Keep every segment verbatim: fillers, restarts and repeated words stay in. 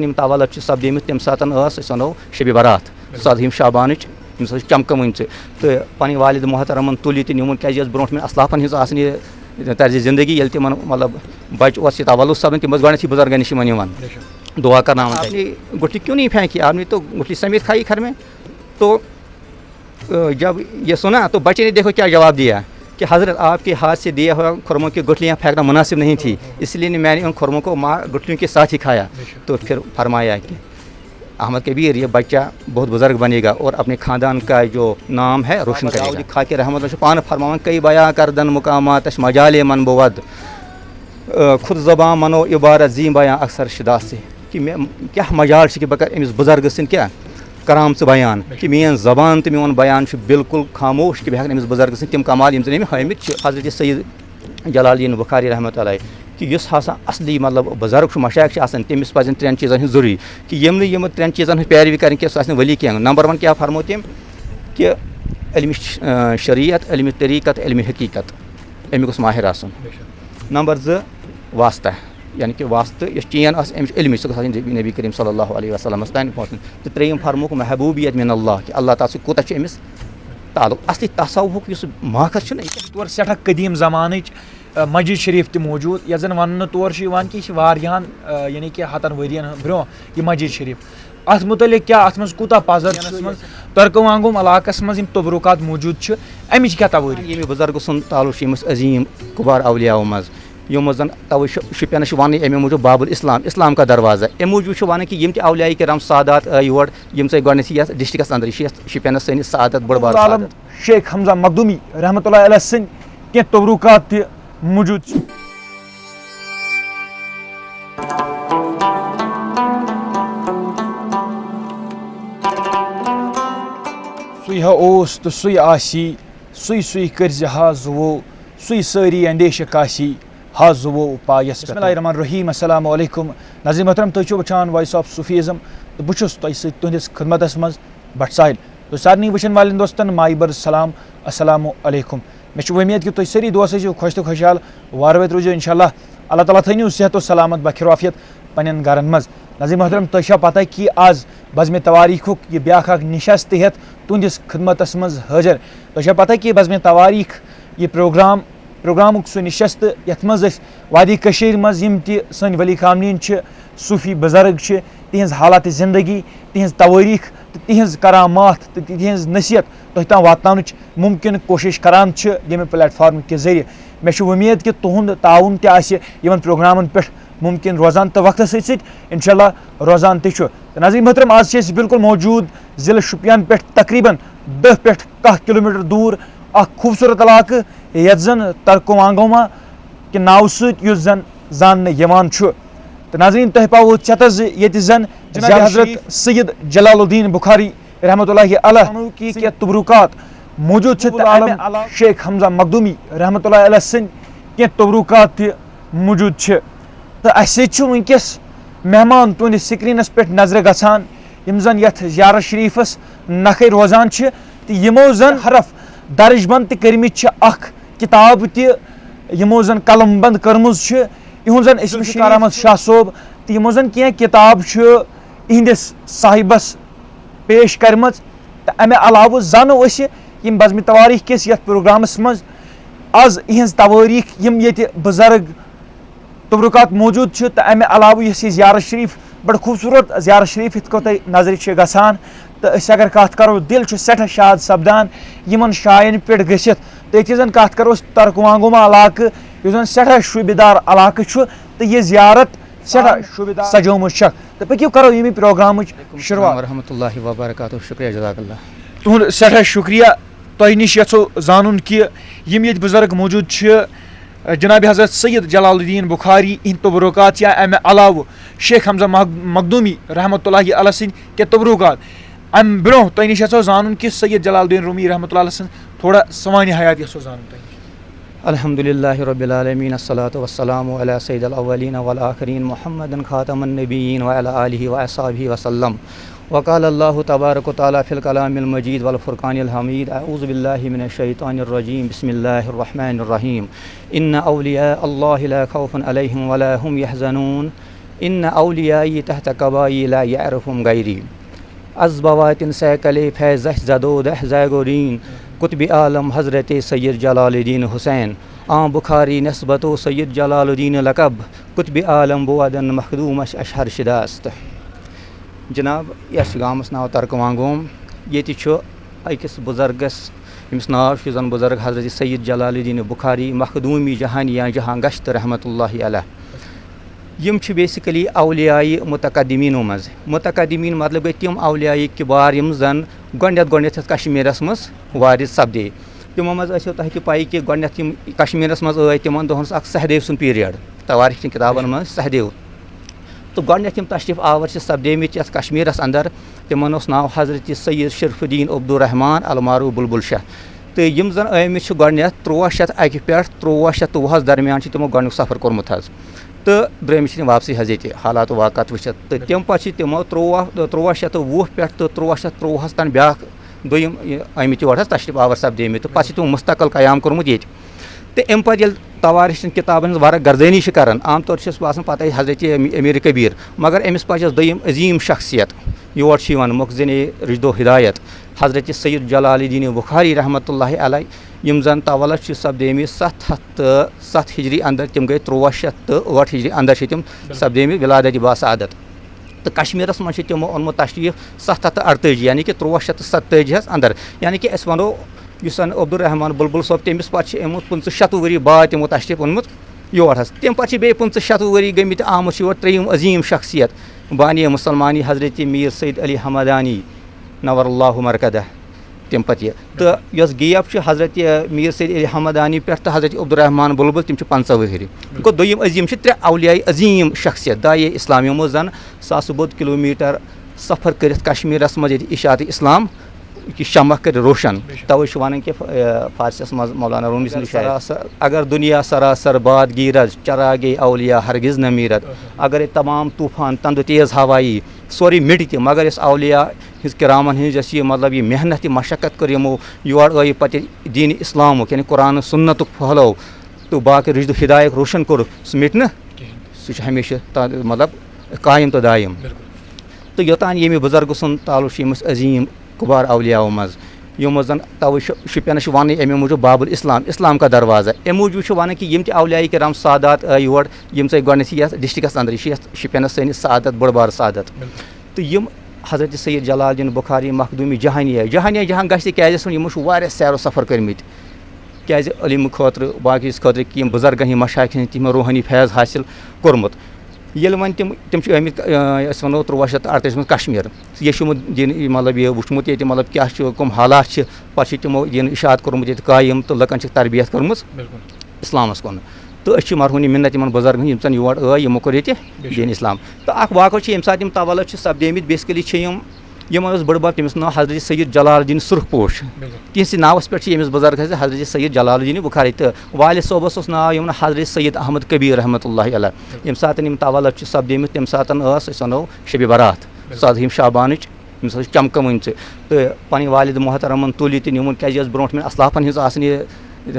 یِم تولد چھِ سپدیمٕتۍ، تَمہِ ساتہٕ ٲس، أسۍ وَنو، شبِ برات، ژۄدہِم شعبانٕچ، ییٚمہِ ساتہٕ چھِ چمکٲومٕژ۔ تہٕ پنٕنۍ والد محترمن تُل یہِ تہِ نیوٗمُت، کیازِ یہِ ٲس برونٛٹھ مٮ۪ن اسلافن ہٕنٛز آسان یہِ طرزِ زندگی، ییٚلہِ تِمن، مطلب، بچہٕ اوس یہِ تولد سپدان، تِم ٲسۍ گۄڈٕنٮ۪تھٕے بُزرگن نِش یِوان نِوان، دُعا کرناوان تَتہِ۔ آپ نے گٹھلی کیوں نہیں پھینکی؟ آپ نے تو گٹھلی سمیت کھائی گھر میں۔ تو अ, जब ये सुना तो बच्चे ने देखो क्या जवाब दिया कि हज़रत, आपके हाथ से दिया हुआ खुरमों की गुठलियाँ फेंकना मुनासिब नहीं थी, इसलिए ने मैंने उन खुरमों को माँ गुठलियों के साथ ही खाया। तो फिर फरमाया कि احمد کبیر، یہ بچہ بہت بزرگ بنے گا اور اپنے خاندان کا جو نام ہے روشن کرے گا۔ خاکِ رحمت چھُ پانہٕ فرماوان، کئی بیان کردن مقاماتش مجالِ من بود، خود زبان منو عبارت زی بیان اکثر شداس سے، کہ مےٚ کیٛاہ مجال چھُ کہ بہٕ کرٕ أمِس بُزرگہٕ سٕنٛدۍ کیٛاہ کرامژٕ بیان، کہ میٛٲنۍ زبان تہٕ میون بیان چھُ بالکل خاموش، کہ بہٕ ہٮ۪کہٕ نہٕ أمِس بُزرگہٕ سٕنٛدۍ تِم کمال، یِم زن أمۍ ہٲومٕتۍ چھِ۔ حضرت سید جلال الدین بخاری رحمتہ اللہ، کہ یُس ہسا اصلی، مطلب، بُزرگ چھُ، مشایخ چھِ آسان، تٔمِس پزن ترٛٮ۪ن چیٖزن ہٕنٛز ضروٗری، کہ یِم نہٕ یِم ترٛٮ۪ن چیٖزن ہٕنٛز پیروی کرن کینٛہہ، سُہ آسہِ نہٕ ولی کینٛہہ۔ نمبر ون کیٛاہ فرمو تٔمۍ؟ کہ علمِ ش-، اۭں، شریعت، علمِ طریقت، علمِ حقیقت، اَمیُک اوس ماہر آسُن۔ نمبر زٕ، واسطہ، یعنی کہ واسطہ، یۄس چین آسہِ أمِس علمٕچ، سۄ گٔژھ آسٕنۍ نبی کریم صلی اللہ علیہ وسلمس تام پہنچٕنۍ۔ تہٕ ترٛیٚیِم فرمووُکھ محبوبیت من اللہ، کہ اللہ تعالیٰ سۭتۍ کوٗتاہ چھُ أمِس تعلق۔ اصلی تصوفُک یُس ماخذ چھُنہ، یہِ کیٛاہ چھُ؟ تور سٮ۪ٹھاہ قدیٖم زمانٕچ، آ، مسجد شریف تہِ موجود، یَتھ زَن وَننہٕ تور چھُ یِوان کہِ یہِ چھِ واریاہَن، آ، یعنی کہِ ہَتَن ؤرِیَن برٛونٛہہ یہِ مسجد شریف۔ اَتھ مُتعلِق کیٛاہ، اَتھ منٛز کوٗتاہ پَزر چھُ؟ ترکہٕ وانگوم علاقَس منٛز یِم تبرکات موجود چھِ، اَمِچ کیٛاہ توٲریٖخ؟ ییٚمہِ بُزرگہٕ سُنٛد تعلق چھُ ییٚمِس عظیٖم کُبار اولیاہو منٛز، یِمو زَن توے شُ-، شُپینَس چھِ وَننہٕ اَمے موٗجوٗب بابُل اسلام، اسلام کا دروازہ۔ اَمہِ موٗجوٗب چھِ وَنان کہِ یِم تہِ اولیاء کرام سادات آے یور، یِم ژاے گۄڈٕنیتھٕے یَتھ ڈسٹرکٹس اندرٕے چھِ، یَتھ شُپینَس سٲنِس سعادت، بٔڑ بار عالم سعادت۔ شیخ حمزہ مخدومی رحمتہ اللہ علیہ سٕنٛدۍ کینٛہہ تبرکات تہِ موجود چھِ۔ سُے ہا اوس تہٕ سُے آسی، سُے سُے کٔرزِ ہا زُوو، سُے سٲری اندیشہِ کاسی ہا زُوو پایس پٮ۪ٹھ۔ بسم اللہ الرحمن الرحیم، السلام علیکم۔ ناظرین محترم، تُہۍ چھِو وٕچھان Voice of Sufism تہٕ بہٕ چھُس تۄہہِ سۭتۍ تُہنٛدِس خدمتس منٛز بٹ ساحل۔ تہٕ سارنٕے وٕچھن والٮ۪ن دوستن مایہِ بٔرز سلام، السلام علیکم۔ مےٚ چھِ وۄمید کہِ تُہۍ سٲری دوس ٲسِو خۄش تہٕ خۄشحال، وارٕ وٲتۍ روٗزِو انشاءاللہ۔ اللہ تعالیٰ تھٲینِو صحت و سلامت بخیر عافیت پننٮ۪ن گرن منٛز۔ ناظرین محترم، تۄہہِ چھا پتہ کہِ آز بزمِ تواریخُک یہِ بیاکھ اکھ نشست ہٮ۪تھ تُہنٛدِس خدمتس منٛز حٲضِر؟ تۄہہِ چھا پتہ کہِ بزمِ تواریخ یہِ پروگرام، پروگرامُک سُہ نشست یتھ منٛز أسۍ وادی کٔشیٖرِ منٛز یِم تہِ سٲنۍ ولی کاملین چھِ، صوٗفی بُزرگ چھِ، تِہنٛز حالات زندگی، تِہنٛز توٲریٖخ تہٕ تِہنٛز کرامات تہٕ تِہنٛز نصیحت تۄہہِ تام واتناونٕچ مُمکِن کوٗشِش کران چھِ ییٚمہِ پلیٹ فارم کہِ ذٔریعہٕ۔ مےٚ چھِ وۄمید کہِ تُہُنٛد تعاوُن تہِ آسہِ یِمن پروگرامن پٮ۪ٹھ مُمکِن روزان تہٕ وقتس سۭتۍ سۭتۍ انشاءاللہ روزان تہِ چھُ۔ تہٕ ناظرین محترم، آز چھِ أسۍ بالکل موجود ضلع شُپین پٮ۪ٹھ تقریباً دَہ پٮ۪ٹھ کاہ کلوٗمیٹر دوٗر اکھ خوٗبصوٗرت علاقہٕ، یتھ زن ترکو وانگوما کہِ ناوٕ سۭتۍ یُس زن زاننہٕ یِوان چھُ۔ تہٕ ناظرین، تۄہہِ پاوو ژٮ۪تس زِ ییٚتہِ زن جناب زیارت حضرت شریف سید جلال الدین بخاری رحمتہ اللہ علیہ کینٛہہ تبرکات موجود چھِ تہٕ امہِ علاوٕ شیخ حمزہ مخدومی رحمتہ اللہ علیہ سٕنٛدۍ کینٛہہ تبرکات تہِ موجود چھِ۔ تہٕ اسہِ سۭتۍ چھِ وٕنکیٚس مہمان تُہنٛدِس سکرینس پٮ۪ٹھ نظرِ گژھان، یِم زن یتھ زیارت شریفس نکھے روزان چھِ تہٕ یِمو زن حرف درج بند تہِ کٔرمٕتۍ چھِ اکھ کتاب تہِ، یِمو زن قلم بند کٔرمٕژ چھِ، یِہُنٛد زن اسمِ ذوالفقار شریف احمد شاہ صٲب تہٕ یِمو زن کینٛہہ کتاب چھِ یِہنٛدِس صاحبس پیش کرمٕژ۔ تہٕ امہِ علاوٕ زانو أسۍ یِم بزمِ تواریخ کِس یتھ پروگرامس منٛز از یِہنٛز توٲریٖخ، یِم ییٚتہِ بُزرگ تبرکات موجود چھِ، تہٕ امہِ علاوٕ یۄس یہِ زیارت شریف بڑٕ خوٗبصوٗرت زیارت شریف یِتھ کٔنۍ تۄہہِ نظرِ چھِ گژھان، تہٕ أسۍ اگر کتھ کرو، دل چھُ سٮ۪ٹھاہ شاد سپدان یِمن جاین پٮ۪ٹھ گٔژھِتھ۔ تہٕ ییٚتہِ زن کتھ کرو أسۍ ترکوانگوما علاقہٕ، یُس زن سٮ۪ٹھاہ شوٗبہِ دار علاقہٕ چھُ، تہٕ یہِ زیارت سٮ۪ٹھاہ شوٗبہِ دار سجٲومٕژ چھکھ۔ تہٕ پٔکِو کرو ییٚمہِ پروگرامٕچ شروٗعات۔ ورحمۃ اللہ وبرکاتہ، شکریہ، جزاک اللہ۔ تُہُنٛد سٮ۪ٹھاہ شُکریہ۔ تۄہہِ نِش یَژھو زانُن کہِ یِم ییٚتہِ بُزرگ موٗجوٗد چھِ، جناب حضرت سید جلال الدین بخاری، یِہِنٛدۍ تبرکات یا اَمہِ علاوٕ شیخ حمزہ مخ-، مخدومی رحمۃ اللہ علیہ سٕنٛدۍ کینٛہہ تبرکات۔ اَمہِ برٛونٛہہ تۄہہِ نِش یَژھو زانُن کہِ سید جلال الدین رومی رحمۃ اللہ علیہ سٕنٛز تھوڑا سوانح حیات یَژھو زانُن تۄہہِ نِش۔ الحمد لله رب العالمين، الصلاة والسلام على سيد الأولين والآخرين محمد خاتم النبيين وعلى آله وأصحابه وسلم۔ وقال الله تبارك وتعالى في الكلام المجيد والفرقان الحميد، أعوذ بالله من الشيطان الرجيم، بسم الله الرحمن الرحيم۔ إن أولياء الله لا خوف عليهم ولا هم يحزنون، ان اولیائی تحت قبائی لا یعرفم غیری۔ از بواتن سیکل فیض زدو دہ زیگورین، قطب عالم حضرت سید جلال الدین حسین، آں بخاری نسبتو سید جلال الدین لقب، قطب عالم بودن مخدومش اشہر شداست۔ جناب، یس گامس ناو ترکوان گوم، ییٚتہِ چھُ أکِس بُزرگس، ییٚمِس ناو چھُ زن بُزرگ حضرت سید جلال الدین بخاری مخدومی جہانی یا جہاں گشت رحمت اللہ علیہ۔ یِم چھِ basically اولیاء متقدمینو منٛز۔ متقدمین مطلب گٔے تِم اولیاء کبار یِم زن گۄڈٕنٮ۪تھ گۄڈٕنٮ۪تھ یتھ کشمیرس منٛز وارد سپدے۔ تِمو منٛز ٲسِو تۄہہِ تہِ پَیی کہِ گۄڈٕنٮ۪تھ یِم کشمیرس منٛز ٲے، تِمن دۄہن اوس اکھ سہدیو سُنٛد period، توارِخ کٮ۪ن کِتابن منٛز سہدیو۔ تہٕ گۄڈٕنٮ۪تھ یِم تشریٖف آور چھِ سپدیمٕتۍ یَتھ کشمیٖرَس اندر، تِمن اوس ناو حضرت سید شرف الدین عبدالرحمان المعروف بلبل شاہ۔ تہٕ یِم زن ٲمٕتۍ چھِ گۄڈٕنٮ۪تھ تُرٛواہ شیٚتھ اَکہِ پٮ۪ٹھ تُرٛواہ شیٚتھ تہٕ وُہَس درمیان چھِ تِمو گۄڈٕنیُک سفر کوٚرمُت حظ۔ تہٕ درٛٲمٕتۍ چھِ تِم واپسٕے حظ ییٚتہِ حالات واقعات وٕچھِتھ۔ تہٕ تَمہِ پتہٕ چھِ تِمو تُرٛواہ، تُرٛواہ شیٚتھ تہٕ وُہ پٮ۪ٹھ تہٕ تُرٛواہ شیٚتھ تُرٛواہَس تام بیٛاکھ دوٚیِم یہِ ٲمٕتۍ یور حظ تشریٖف آور سپدیمٕتۍ، تہٕ پتہٕ چھِ تِمو مستقل قیام کوٚرمُت ییٚتہِ۔ تہٕ اَمہِ پتہٕ ییٚلہِ توارِخ چٮ۪ن کِتابن ہٕنٛز ورق گردٲنی چھِ کران، عام طور چھِ اَسہِ باسان پتہٕ آیہِ حضرت امی-، امیر کبیر، مگر أمِس پتہٕ یۄس دوٚیِم عظیٖم شخصیت یور چھِ یِوان، مخزن رشد و ہدایت، حضرت سید جلال الدین بخاری رحمت اللہ علیہ، یِم زن تولد چھِ سپدیمٕتۍ ستھ ہتھ تہٕ ستھ ہجری اندر، تِم گٔے تُرٛواہ شیٚتھ تہٕ ٲٹھ ہجری اندر چھِ تِم سپدیمٕتۍ ولادت باسعادت۔ تہٕ کشمیرس منٛز چھِ تِمو اوٚنمُت تشریٖف ستھ ہتھ تہٕ اَرتٲجی، یعنی کہِ تُرٛواہ شیٚتھ تہٕ ستتٲجی ہس اندر، یعنی کہِ أسۍ ونو یُس زن عبدالرحمان بلبل صٲب، تٔمِس پتہٕ چھِ آمُت پٕنٛژٕہ شیٚتھ ؤری بعد تِمو تشریٖف اوٚنمُت یور حظ۔ تَمہِ پتہٕ چھِ بیٚیہِ پٕنٛژٕہ شیٚتھ ؤری گٔمٕتۍ تہٕ آمُت چھُ یور ترٛیٚیِم عظیٖم شخصیت، بانی مسلمانی حضرت میر سید علی حمدانی نور اللہ مرقدہ۔ تَمہِ پتہٕ یہِ تہٕ یۄس gap چھِ حضرت میر سید علی حمدانی پٮ۪ٹھ تہٕ حضرت عبدالرحمان بلبل، تِم چھِ پنٛژاہ ؤہرِ۔ گوٚو دوٚیِم عظیٖم چھِ ترٛےٚ اولیاء عظیٖم شخصیت دایہِ اسلام، یِمو زن ساسہٕ بوٚد کلوٗمیٹر سفر کٔرِتھ کشمیرس منٛز ییٚتہِ اشاعت اسلام کہِ شمع کٔرۍ روشن۔ بے شک۔ توے چھِ ونان کہِ، ف-، ٲں، فارسس منٛز مولانا رومی سٕنٛدِ شاعری، سراسر، اگر دنیا سراسر باد گیرد، چراغ اولیاء ہرگز نہ میرد۔ اگر یہ تمام طوفان تندو تیز ہوایی، سورُے مِٹہِ تہِ، مگر یۄس اولیاء ہٕنٛز کرامن ہٕنٛز یۄس یہِ، مطلب، یہِ محنت، یہِ مشقت کٔر یِمو، یور ٲیہِ پتہٕ دین اسلامُک، یعنی قرآن سنتُک پھہلو تہٕ باقٕے رشد و ہدایت روشن کوٚرُکھ، سُہ مِٹہِ نہٕ۔ کِہیٖنۍ۔ سُہ چھُ ہمیشہِ تا-، مطلب، قایم تہٕ دایم۔ بِلکُل۔ تہٕ یوٚتام ییٚمہِ بُزرگہٕ سُنٛد تعلق چھُ ییٚمِس عظیٖم کُبار اولیاہو منٛز، یِمو زَن توے چھُ شُپینَس چھُ وَننہٕ اَمے موٗجوٗب بابُل اسلام، اسلام کا دروازہ۔ اَمہِ موٗجوٗب چھُ وَنان کہِ یِم تہِ اولیاء کرام سادات ٲے یور، یِم ژاے گۄڈٕنیتھٕے یَتھ ڈسٹرکٹس اندر، یہِ چھِ یَتھ شُپینَس سٲنِس سادات، بوٚڑ بار سادات۔ بِلکُل۔ تہٕ یِم حضرت سید جلال الدین بخاری مخدومی جہانیہ، جہانیہ جہاں گژھِ تہِ کیازِ ژھُن، یِمو چھُ واریاہ سیر و سفر کٔرمٕتۍ۔ کیازِ علم خٲطرٕ، باقی یِتھ خٲطرٕ کہِ یِم بُزرگن ہٕنٛدۍ مشایخن ہٕنٛدۍ تِمن روحٲنی فیض حٲصِل کوٚرمُت۔ ییٚلہِ وۄنۍ تِم، تِم چھِ ٲمٕتۍ، ٲں، أسۍ وَنو تُرٛواہ شیٚتھ تہٕ اَرتٲجِس منٛز کشمیر، یہِ چھُ یِمو دِن، یہِ مطلب، یہِ وُچھمُت ییٚتہِ، مطلب، کیٛاہ چھُ، کٕم حالات چھِ، پَتہٕ چھِ تِمو دِن اِشاعت کوٚرمُت ییٚتہِ قٲیِم تہٕ لُکن چھِکھ تربیت کٔرمٕژ۔ بِلکُل۔ اسلامس کُن۔ تہٕ أسۍ چھِ مرہونی مِنت یِمن بُزرگن ہُنٛد، یِم زن یور ٲے، یِمو کوٚر ییٚتہِ بے شک۔ دین اسلام۔ تہٕ اکھ واقعہٕ چھُ، ییٚمہِ ساتہٕ یِم تولد چھِ سپدیمٕتۍ، basically چھِ یِم، یِمن اوس بٔڑ بب، تٔمِس ناو حضرت سید جلال الدین سرخ پوش۔ بِلکُل۔ تِہنٛدسٕے ناوس پٮ۪ٹھ چھِ ییٚمِس بُزرگ حضرت، حضرت سید جلال الدین بخاری، تہٕ والد صٲبس اوس ناو یِمن حضرت سید احمد کبیر رحمتہ اللہ علیہ۔ بِلکُل۔ ییٚمہِ ساتہٕ یِم تولد چھِ سپدیمٕتۍ، تَمہِ ساتہٕ ٲس، أسۍ وَنو، شبِ برات، بِلکُل۔ ژۄدہِم شعبانٕچ۔ أمِس ٲس چمکٲومٕژ۔ تہٕ پنٕنۍ والد محترمن تُلۍ تہِ نِوُن، کیازِ یہِ ٲس برونٛٹھ مٮ۪ن اسلافن ہٕنٛز آسان یہِ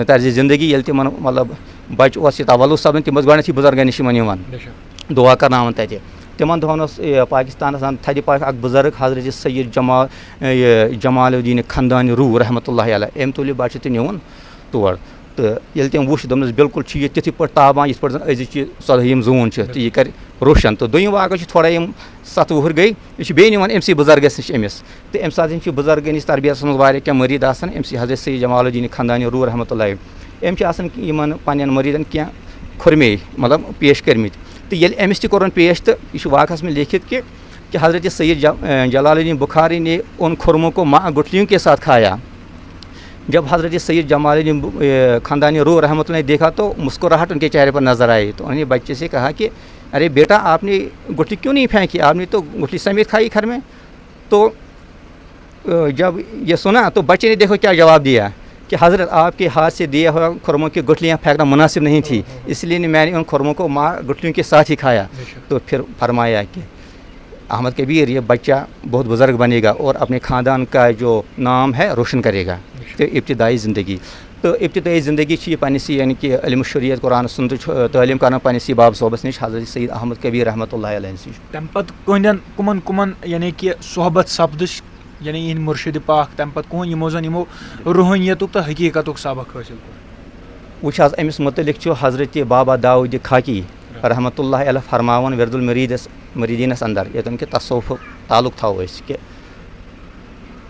طرزِ زندگی، ییٚلہِ تِمن، مطلب، بچہٕ اوس یہِ تولد سپدان، تِم ٲسۍ گۄڈٕنیتھٕے بُزرگن نِش یِوان، یِوان بے شک۔ دعا کرناوان تتہِ۔ تِمن دۄہن اوس، یہِ، پاکستانس اندر تھدِ پایہِ اکھ بُزرگ حضرت سید جمال، یہِ، جمال الدین خندانی روح رحمتہ اللہ علیہ، أمۍ تُل یہِ بچہٕ تہٕ نِوُن تور۔ تہٕ ییٚلہِ تٔمۍ وُچھ، دوٚپنَس، "بِلکُل چھُ یہِ تِتھٕے پٲٹھۍ تابان، یِتھ پٲٹھۍ زَن أزِچ یہِ ژۄدہٲیِم زوٗن چھِ، تہٕ یہِ کَرِ روشَن۔" تہٕ دوٚیِم واقعہٕ چھُ، تھوڑا یِم ستھ وُہُر گٔے، یہِ چھُ بیٚیہِ نِوان أمۍ سٕے بُزرگَس نِش أمِس۔ تہٕ أمۍ ساتہٕ چھِ بُزرگَن ہِنٛز تربیتَس منٛز واریاہ کینٛہہ مُریٖد آسان، أمۍ سٕے حضرت سید جمال الدین خاندانی روٗح رحمتہ اللہ۔ أمۍ چھِ آسان یِمَن پنٛنٮ۪ن مُریٖدَن کینٛہہ خُرمے، مطلب، پیش کٔرمٕتۍ۔ تہٕ ییٚلہِ أمِس تہِ کوٚرُن پیش، تہٕ یہِ چھُ واقعس منٛز لیکھِتھ کہِ کہ حضرت سید جا-، جلال الدین بخاری نے ان خرموں کو ماں گٹھلیوں کے ساتھ کھایا۔ جب حضرت سید جمال الدین ب-، اے، خاندانی روح رحمۃ اللہ نے دیکھا تو مسکراہٹ ان کے چہرے پر نظر آئی۔ تو انہوں نے بچے سے کہا کہ، "ارے بیٹا، آپ نے گٹھلی کیوں نہیں پھینکی؟ آپ نے تو گٹھلی سمیت کھائی گھر میں۔" تو، اے، جب یہ سنا تو بچے نے، دیکھو کیا جواب دیا کہ، "حضرت، آپ کے ہاتھ سے دیا ہوا خرموں کی گٹھلیاں پھینکنا مناسب نہیں تھی، اس لیے میں نے ان خرموں کو ماں گٹھلیوں کے ساتھ ہی کھایا۔" بے شک۔ تو پھر فرمایا کہ احمد کبیر، یہ بچہ بہت بزرگ بنے گا اور اپنے خاندان کا جو نام ہے روشن کرے گا۔ بے شک۔ تو ابتدائی زندگی۔ تہٕ ابتدٲیی زندگی چھِ یہِ پننِسٕے، یعنی کہِ علم شریعت، قرآن سُنتٕچ، آ، تعلیٖم کران پننِسٕے باب صٲبس نِش، حضرت سید احمد کبیر رحمتہ اللہ علیہ نِش۔ تَمہِ پتہٕ کٕہٕنٛدٮ۪ن کٕمن کٕمن، یعنی کہِ، صحبت سپدٕش، یعنی یِہٕنٛدۍ مرشد پاک، تَمہِ پتہٕ کٕہٕنٛدۍ یِمو زن یِمو روحٲنیتُک تہٕ حقیٖقتُک سبق حٲصِل کوٚر؟ وٕچھ حظ، أمِس مُتعلِق چھُ حضرت بابا داؤد خاکی رحمتہ اللہ علیہ فرماوان ورد المریدس، مریدینس اندر، یوٚتن کہِ تصوفُک تعلق تھاوو أسۍ، کہِ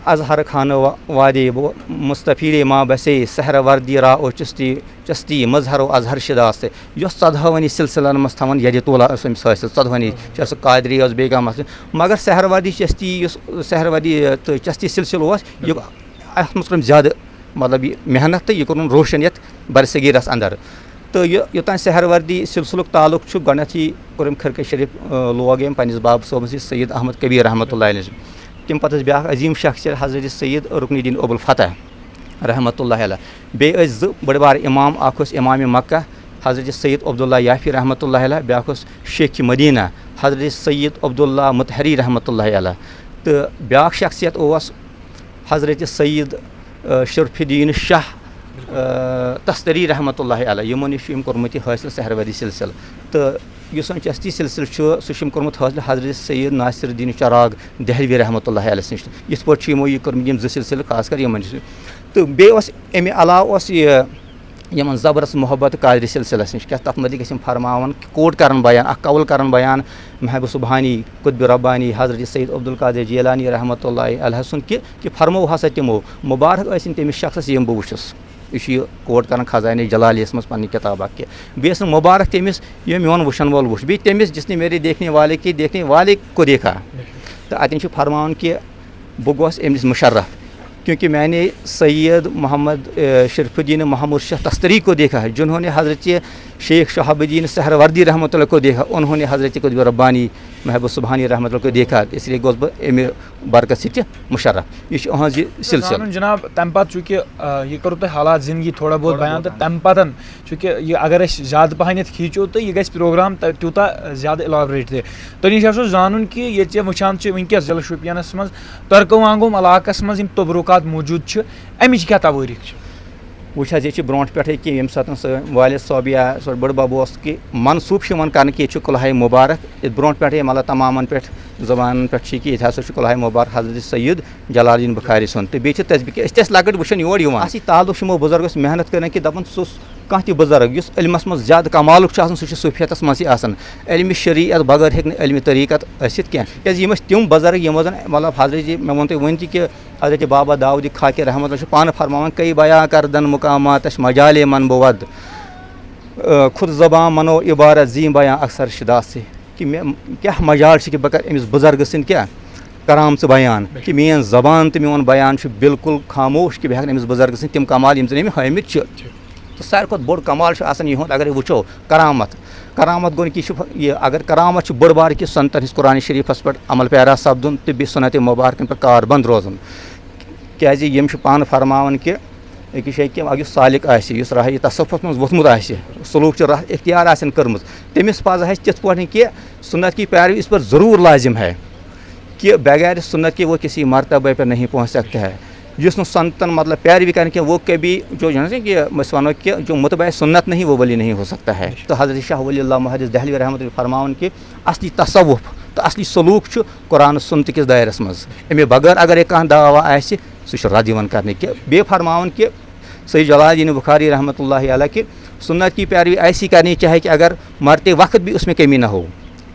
اظہر خانہ وا-، وادی بو مستفیری ما بسے سہر وردی را او چستی، چستی مظہر و اظہر شداست۔ یۄس ژۄدہٲونی سلسلن منٛز تھاوان یدِ طولا ٲس أمِس حٲصِل، ژۄدہٲونی چھِ سُہ قادری ٲس بیٚیہِ کانٛہہ مسلہٕ، مگر سہر وردی چستی یُس سہر وردی تہٕ چستی سلسلہٕ اوس، یہِ، اتھ منٛز کٔر أمۍ زیادٕ، مطلب، یہِ محنت تہٕ یہِ کوٚرُن روشن یتھ برصغیرس اندر۔ تہٕ یہِ، یوٚتام سہروردی سلسلُک تعلق چھُ، گۄڈٕنیتھٕے کوٚر أمۍ خرقہ شریف، آ، لوگ أمۍ پننِس باب صٲبَس نِش سید احمد کبیر رحمتہ اللہ علیہ۔ تَمہِ پتہٕ ٲسۍ بیٛاکھ عظیٖم شخصیت حضرت سید رکن الدین ابو الفتح رحمتہ اللہ علیہ۔ بیٚیہِ ٲسۍ زٕ بٔڑۍ بار امام، اکھ اوس امام مکہ حضرت سید عبداللہ یافی رحمتہ اللہ علیہ، بیٛاکھ اوس شیخ مدینہ حضرت سید عبداللہ مطہری رحمتہ اللہ علیہ۔ تہٕ بیٛاکھ شخصیت اوس حضرت سید، آ، شرف الدین شاہ، آ، تستری رحمتہ اللہ علیہ، یِمو نِش چھُ أمۍ کوٚرمُت یہِ حٲصِل سہروردی سلسلہٕ۔ تہٕ یُس وۄنۍ چشتی سلسلہٕ چھُ، سُہ چھُ أمۍ کوٚرمُت حٲصِل حضرت سید ناصر الدین چراغ دہلوی رحمتہ اللہ علیہ نِش۔ یِتھ پٲٹھۍ چھِ یِمو یہِ کوٚرمُت، یِم زٕ سلسلہٕ خاص کر یِمن نِش۔ تہٕ بیٚیہِ اوس اَمہِ علاوٕ اوس یہِ یِمن زبردست محبت قادری سلسلس نِش، کیٛاہ تَتھ مُتعلِق ٲسۍ یِم فرماوان، quote کران بیان، اکھ قول کران بیان، محب سبحانی، قطب ربانی، حضرت سید عبدالقادر جیلانی رحمتہ اللہ علیہ سُنٛد کہِ، کہِ فرموو ہسا تِمو، مبارک ٲسِن تٔمِس شخصس یِم بہٕ وٕچھُس۔ یہِ چھُ یہِ quote کران خزانہ جلالیس منٛز پننہِ کتابہٕ اکھ کہِ، بیٚیہِ ٲسِن مبارک تٔمِس یِم میون وٕچھن وول وٕچھ، بیٚیہِ تٔمِس جس نے میرے دیکھنے والے کے دیکھنے والے کو دیکھا۔ تہٕ اتٮ۪ن چھُ فرماوان کہِ بہٕ گوس أمِس مُشرف، کیونکہ میانے سید محمد، اے، شرف الدین محمد شاہ تستری کو دیکھا ہے، جنہوں نے حضرت شیخ شہاب الدین سہروردی رحمۃ اللہ کو دیکھا، انہوں نے حضرت قطب ربانی محب سبحانی رحمۃ اللہ کو دیکھا، اس لیے گوس بہٕ امہِ برکت سۭتۍ مُشرف۔ یہِ چھُ أہنٛز یہِ سلسلہٕ۔ زانُن جناب، تَمہِ پتہٕ چوٗنٛکہِ، آ، یہِ کوٚروٕ تۄہہِ حالات زندگی تھوڑا بہت بیان، تہٕ تَمہِ پتہٕ چوٗنٛکہِ یہِ اگر أسۍ زیادٕ پہن یتھ کھیٖچو تہٕ یہِ گژھِ پروگرام تہ-، تیوٗتاہ زیادٕ elaborate تہِ۔ تۄہہِ نِش آسو زانُن کہِ ییٚتہِ ژےٚ وٕچھان چھِ وٕنکیٚس ضلع شوپینس منٛز ترکہٕ وانگوم علاقس منٛز یِم تبرکات موٗجوٗد چھِ، امِچ کیٛاہ توٲریٖخ چھِ؟ وٕچھ حظ، ییٚتہِ چھِ برونٛٹھ پٮ۪ٹھَے کہِ ییٚمہِ ساتہٕ سٲنۍ والد صٲب یا سون بٔڑ بَب اوس کہِ منسوٗب چھِ یِوان کرنہٕ کہِ ییٚتہِ چھُ کُلہاے مُبارک، ییٚتہِ برونٛٹھ پٮ۪ٹھَے مطلب تمامَن پٮ۪ٹھ زبانَن پٮ۪ٹھ چھِ کہِ ییٚتہِ ہسا چھُ کُلہاے مُبارک حضرت سید جلال الدین بخاری سُنٛد۔ تہٕ بیٚیہِ چھِ تَس-، أسۍ تہِ ٲسۍ لۄکٕٹۍ وٕچھان یور یِوان۔ اَسی تعلق چھِ یِمو بُزرگَس محنت کٔرمٕژ کہِ دَپان ژٕ کانٛہہ تہِ بُزرگ یُس علمَس منٛز زیادٕ کمالُک چھُ آسان، سُہ چھُ صوٗفیتَس منٛزٕے آسان۔ علمِ شریعت بغٲر ہیٚکہِ نہٕ علمِ طریٖقت ٲسِتھ کینٛہہ۔ کیٛازِ یِم ٲسۍ تِم بُزرگ یِم زَن، مطلب، حضرت جی، مےٚ ووٚن تۄہہِ وٕنۍ تہِ کہِ حضرت بابا داؤد خاکی رحمۃ اللہ چھُ پانہٕ فرماوان، کئی بیاں کردن مقاماتش مجالِ من بود، خود زبان منو عبارت زیں بیاں اکثر شداس۔ کہِ مےٚ کیٛاہ مجال چھِ کہِ بہٕ کَرٕ أمِس بُزرگہٕ سٕنٛدۍ کیٛاہ کرامژٕ بیان، کہِ میٛٲنۍ زبان تہٕ میون بیان چھُ بالکل خاموش، کہِ بہٕ ہٮ۪کہٕ نہٕ أمِس بُزرگہٕ سٕنٛدۍ تِم کمال یِم زَن أمۍ ہٲومٕتۍ چھِ۔ تہٕ ساروی کھۄتہٕ بوٚڑ کمال چھُ آسان یِہُنٛد، اگر أسۍ وٕچھو کرامت، کرامت گوٚو نہٕ کہِ یہِ چھُ یہِ، اگر کرامت چھُ بٔڑ بار کہِ سنتن ہٕنٛز قرآن شریٖفس پٮ۪ٹھ عمل پیرا سپدُن تہٕ بیٚیہِ سنت مبارکن پٮ۪ٹھ کاربند روزُن۔ کیٛازِ یِم چھِ پانہٕ فرماوان کہِ أکِس جایہِ کہِ اَکھ یُس سالِک آسہِ، یُس راہِ تصوفَس منٛز ووٚتھمُت آسہِ، سلوٗک چہِ راہ اختیار آسن کٔرمٕژ، تٔمِس پَزِ اَسہِ تِتھ پٲٹھۍ کہِ سُنت کی پیروی اس پر ضروٗر لازم ہے، کہِ بغیر سنت کے وہ کسی مرتبہ پر نہیں پہنچ سکتا ہے۔ یُس نہٕ سنتن مطلب پیروی کرِ کینٛہہ، وہ کبھی جو جو ہے نا کہ أسۍ وَنو کہِ جو متبع سنت نہیں وہ ولی نہیں ہو سکتا ہے۔ تو حضرت شاہ ولی اللہ محدث دہلوی رحمۃ اللہ فرماوان کہِ اصلی تصوف تہٕ اصلی سلوٗک چھُ قرآن سنت کِس دائرس منٛز۔ اَمہِ بغٲر اگر یہِ کانٛہہ دعویٰ آسہِ، سُہ چھُ رد یِوان کرنہٕ۔ کہِ بیٚیہِ فرماوان کہِ سید جلال الدین بخاری رحمۃ اللہ علیہ کہ سنت کی پیروی ایسی کرنی چاہیے کہ اگر مرتے وقت بھی اس میں کمی نہ ہو،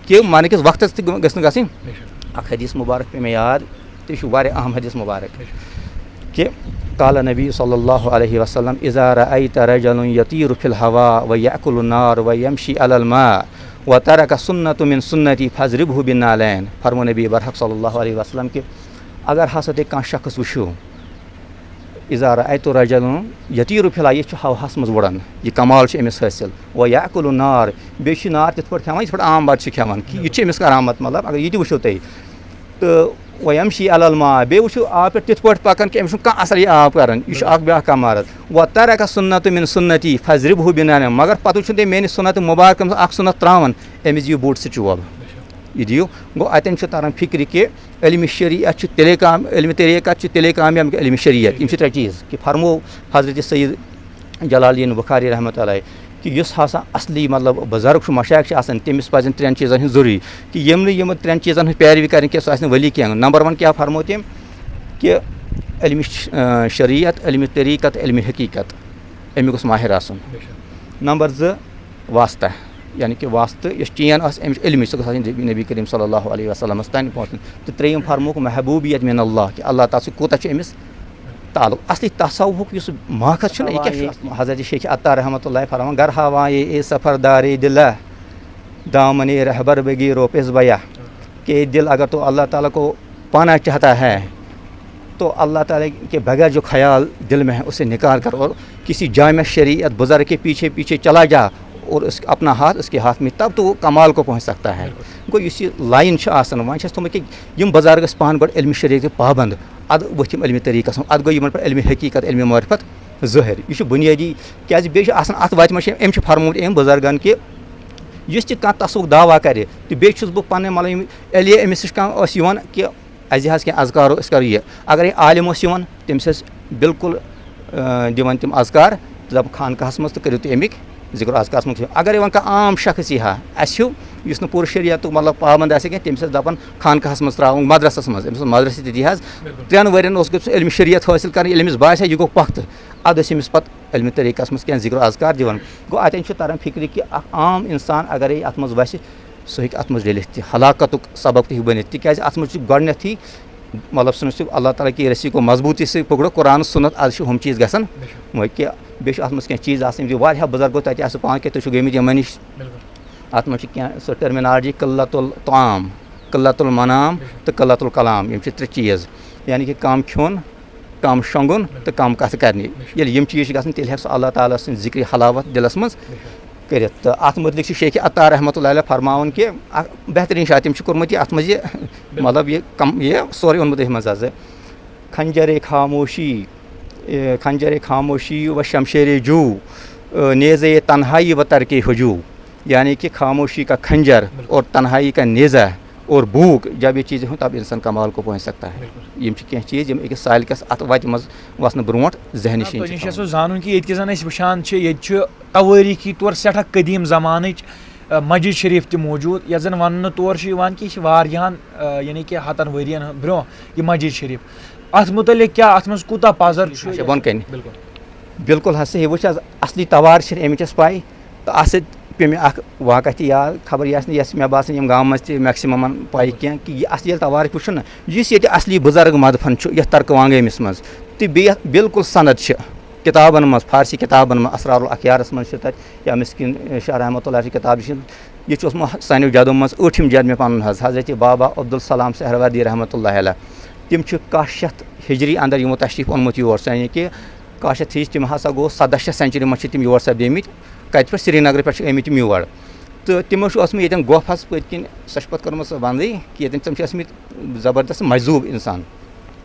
کہ مرنے کِس وقتس تہِ گٔژھ نہٕ گژھٕنۍ۔ اکھ حدیث مبارک پیٚیہِ مےٚ یاد، تہٕ یہِ چھُ واریاہ اہم حدیث مبارک کہ قال نبی صلی اللہ علیہ وسلم، اذا رأیت رجلا یطیر فی الہوا و یأکل النار و یمشی علی الماء و ترک سنت من سنتی فاضربہ بالنعلین۔ فرمو نبی برحق صلی اللہ علیہ وسلم کہ اگر ہسا تُہۍ کانٛہہ شخص وٕچھِو، اذا رأیت رجلا یطیر فی الہوا، یہِ چھُ ہوہَس منٛز وُڑان، یہِ کمال چھُ أمِس حٲصِل۔ و یأکل النار، بیٚیہِ چھُ نار تِتھ پٲٹھۍ کھٮ۪وان، یِتھ پٲٹھۍ عام بَتہٕ چھِ کھٮ۪وان، کہِ یہِ چھُ أمِس کرامت، مطلب، اگر یہِ تہِ وٕچھِو تُہۍ۔ تہٕ و یمشی علی الماء، بیٚیہِ وٕچھِو آب پٮ۪ٹھ تِتھ پٲٹھۍ پَکان کہِ أمِس چھُنہٕ کانٛہہ اثر یہِ آب کران، یہِ چھُ اکھ بیٛاکھ کمالت۔ و ترک سنت من سنتی فاضربہ بالنعلین، مگر پَتہٕ وٕچھِو تُہۍ میٛانہِ سنت مبارکَس منٛز اکھ سنت ترٛاوان، أمِس دِیِو بوٚڑ سُہ چوب۔ یہِ دِیِو، گوٚو اَتٮ۪ن چھُ تران فِکرِ کہِ علمِ شریعت چھُ تیٚلے کام، علمِ طریقت چھُ تیٚلے کامیاب، علمِ شریعت۔ یِم چھِ ترٛےٚ چیٖز۔ کہِ فرمو حضرت سید جلال الدین بخاری رحمۃ اللہ، کہِ یُس ہسا اصلی مطلب بزرگ چھُ، مشایخ چھِ آسان، تٔمِس پزن ترٛٮ۪ن چیٖزن ہٕنٛز ضروٗری، کہِ یِمنٕے یِمن ترٛٮ۪ن چیٖزن ہٕنٛز پیروی کرٕنۍ کینٛہہ، سُہ آسہِ نہٕ ولی کینٛہہ۔ نمبر ون کیٛاہ فرمو تٔمۍ؟ کہِ علمِ ش-، آ، شریعت، علمِ طریقت، علمِ حقیقت، امیُک گوٚژھ ماہر آسُن۔ نمبر زٕ، واسطہ، یعنی کہِ واسطہٕ یۄس چین آسہِ أمِس علمٕچ، سۄ گٔژھ آسٕنۍ نبی، نبی کریم صلی اللہ علیہ وسلمس تام پہنچٕنۍ۔ تہٕ ترٛیٚیِم فرمووُکھ محبوبیت من اللہ، کہِ اللہ تعالیٰ سۭتۍ کوٗتاہ چھُ أمِس تعلق۔ اصلی تصوفُک یُس ماخذ چھُنہ، یہِ کیٛاہ چھُ؟ حضرت شیخ عطا رحمۃ اللہ فرماوان، گر ہاوائیں اے سفر دارِ دلہ، دامنِ رہبر بگیر و پس بیہ، کہ دل اگر تو اللہ تعالیٰ کو پانا چاہتا ہے تو اللہ تعالیٰ کے بغیر جو خیال دل میں ہے اسے نکال کر اور کسی جامع شریعت بزرگ کے پیچھے پیچھے چلا جا اور اس اپنا ہاتھ اس کے ہاتھ میں، تب تو وہ کمال کو پہنچ سکتا ہے۔ گوٚو یُس یہِ line چھِ آسان، وۄنۍ چھِ اَسہِ تھوٚمُت کہِ یِم بُزرگ ٲسۍ پانہٕ گۄڈٕ علمِ شریعت پابنٛد، اَدٕ ؤتھۍ یِم علمِ طریٖقَس منٛز، اَدٕ گوٚو یِمَن پٮ۪ٹھ علمِ حقیٖقت، علمِ معرفت ظٲہِر۔ یہِ چھُ بُنیٲدی، کیٛازِ بیٚیہِ چھُ آسان اَتھ وَتہِ منٛز چھِ أمۍ چھُ فرمومُت أمۍ بُزرگَن کہِ یُس تہِ کانٛہہ تصوُف دعویٰ کَرِ، تہٕ بیٚیہِ چھُس بہٕ پَنٕنۍ مطلب یِم علی أمِس نِش کانٛہہ ٲسۍ یِوان کہِ اَسہِ حظ کینٛہہ اذکار و اذکار یہِ۔ اگر یہِ عالم اوس یِوان، تٔمِس ٲسۍ بالکل، آ، دِوان تِم اذکار، دَپان خانقاہَس منٛز تہٕ کٔرِو تُہۍ اَمِکۍ ذِکر و اذکارَس منٛز۔ اگر یہِ وۄنۍ کانٛہہ عام شخص یی ہا، اَسہِ ہیوٗ، یُس نہٕ پوٗرٕ شریعتُک مطلب پابنٛد آسہِ کینٛہہ، تٔمِس ٲسۍ دَپان خانقاہَس منٛز ترٛاوُن، مدرسَس منٛز، أمِس اوس مدرسہٕ تہِ دی حظ۔ ترٛٮ۪ن ؤرِین اوس گوٚژھ علمِ شریعت حٲصِل کَرٕنۍ، ییٚلہِ أمِس باسہِ ہا یہِ گوٚو پۄختہٕ، اَدٕ ٲسۍ أمِس پَتہٕ علمِ طریٖقَس منٛز کینٛہہ ذِکر و اذکار دِوان۔ گوٚو اَتٮ۪ن چھُ تَران فِکرِ کہِ اَکھ عام اِنسان اگرے اَتھ منٛز وَسہِ، سُہ ہیٚکہِ اَتھ منٛز رٔلِتھ تہِ، ہلاکتُک سبب تہِ ہیٚکہِ بٔنِتھ، تِکیٛازِ اَتھ منٛز چھُ گۄڈٕنٮ۪تھٕے، مطلب، سُہ نہٕ صرف اللہ تعالیٰ کی رسی کو مضبوٗطی سۭتۍ پکڑو، قرآن سُنت، از چھِ ہُم چیٖز گژھان۔ وۄنۍ کہِ بیٚیہِ چھُ اَتھ منٛز کینٛہہ چیٖز آسان، یِم چھِ واریاہ بُزرگو تَتہِ آسہٕ پانہٕ کہِ تُہۍ چھِو گٔمٕتۍ یِمَن نِش۔ اَتھ منٛز چھِ کینٛہہ سُہ terminology، قلت الطعام، قلت المنام تہٕ قلت الکلام، یِم چھِ ترٛےٚ چیٖز، یعنی کہِ کَم کھیوٚن، کَم شۄنٛگُن تہٕ کَم کَتھٕ کَرنہِ۔ ییٚلہِ یِم چیٖز چھِ گژھان، تیٚلہِ ہیٚکہِ سُہ اللہ تعالیٰ سٕنٛز ذِکرِ حلاوت دِلَس منٛز کٔرِتھ۔ تہٕ اَتھ مُتعلِق چھِ شیخ عطا رحمۃ اللہ علیہ فرماوان کہِ اَکھ بہتریٖن جاے تٔمۍ چھِ کوٚرمُت یہِ اَتھ منٛز یہِ، مطلب، یہِ کم، یہِ سورُے اوٚنمُت أتھۍ منٛز حظ۔ خنجر خاموشی، اے، خنجر خاموشی و شمشیر جو، اے، نیزہ تنہائی و ترک ہجو، یعنی کہ خاموشی کا خنجر اور تنہائی کا نیزہ اور بھوک، جب یہ چیزیں ہوں تب انسان کمال کو پہنچ سکتا ہے۔ یِم چھِ کینٛہہ چیٖز یِم أکِس سالکَس اَتھ وَتہِ منٛز وَسنہٕ برونٛٹھ ذہنی نہ، چھِ یِم تۄہہِ چھِ نِش آسان۔ آسو زانُن کہِ ییٚتہِ کہِ زَن أسۍ وٕچھان چھِ، ییٚتہِ چھُ توٲریٖخی طور سٮ۪ٹھاہ قدیٖم زمانٕچ، آ، مسجد شریٖف تہِ موجوٗد، یَتھ زَن وَننہٕ طور چھُ یِوان کہِ یہِ چھِ واریاہَن، آ، یعنی کہِ ہَتَن ؤرِیَن ہُنٛد برونٛہہ یہِ مسجد شریٖف۔ اَتھ مُتعلِق کیٛاہ، اَتھ منٛز کوٗتاہ پَزر چھُ؟ اچھا، بۄن کَنہِ۔ بِلکُل۔ بِلکُل حظ صحیح۔ وٕچھ حظ، اَصلی توار چھِنہٕ اَمِچ اَسہِ پَے، تہٕ اَتھ سۭتۍ پیٚو مےٚ اَکھ واقعہ تہِ یاد، خبر یہِ آسہِ نہٕ، یہِ آسہِ مےٚ باسان یِم گامہٕ منٛز تہِ maximum پَے کینٛہہ، کہِ یہِ اَصلی ییٚلہِ توارِکھ وٕچھُن نہ، یُس ییٚتہِ اَصلی بُزرگ مدفن چھُ، یَتھ ترکہٕ وانٛگٲمِس منٛز، تہٕ بیٚیہِ یَتھ بِلکُل سند چھِ کِتابَن منٛز، فارسی کِتابَن منٛز، اسرار الاخیارَس منٛز چھِ تَتہِ، یا مسکین شاہ رحمۃ اللہ چھِ کِتاب، یہِ چھِ ییٚتہِ چھُ اوسمُت سانیو جدو منٛز ٲٹھِم جد مےٚ پَنُن حظ، حضرت بابا عبدالسلام سہروردی رحمۃ اللہ علیہ۔ تِم چھِ کاہ شیٚتھ ہِجری اندر یِمو تشریٖف اوٚنمُت یور، یعنی کہِ کاہ شیٚتھ ہِجری، تِم ہسا گوٚو سداہ شیٚتھ century منٛز چھِ تِم یور سپدیمٕتۍ۔ کَتہِ پٮ۪ٹھ؟ سرینگرٕ پٮ۪ٹھ چھِ آمٕتۍ تِم یور۔ تہٕ تِمو چھُ اوسمُت ییٚتٮ۪ن گۄپھ حظ پٔتۍ کِنۍ، سۄ چھِ پَتہٕ کٔرمٕژ بنٛدٕے، کہِ ییٚتٮ۪ن تِم چھِ ٲسمٕتۍ زبردست مجذوٗب اِنسان۔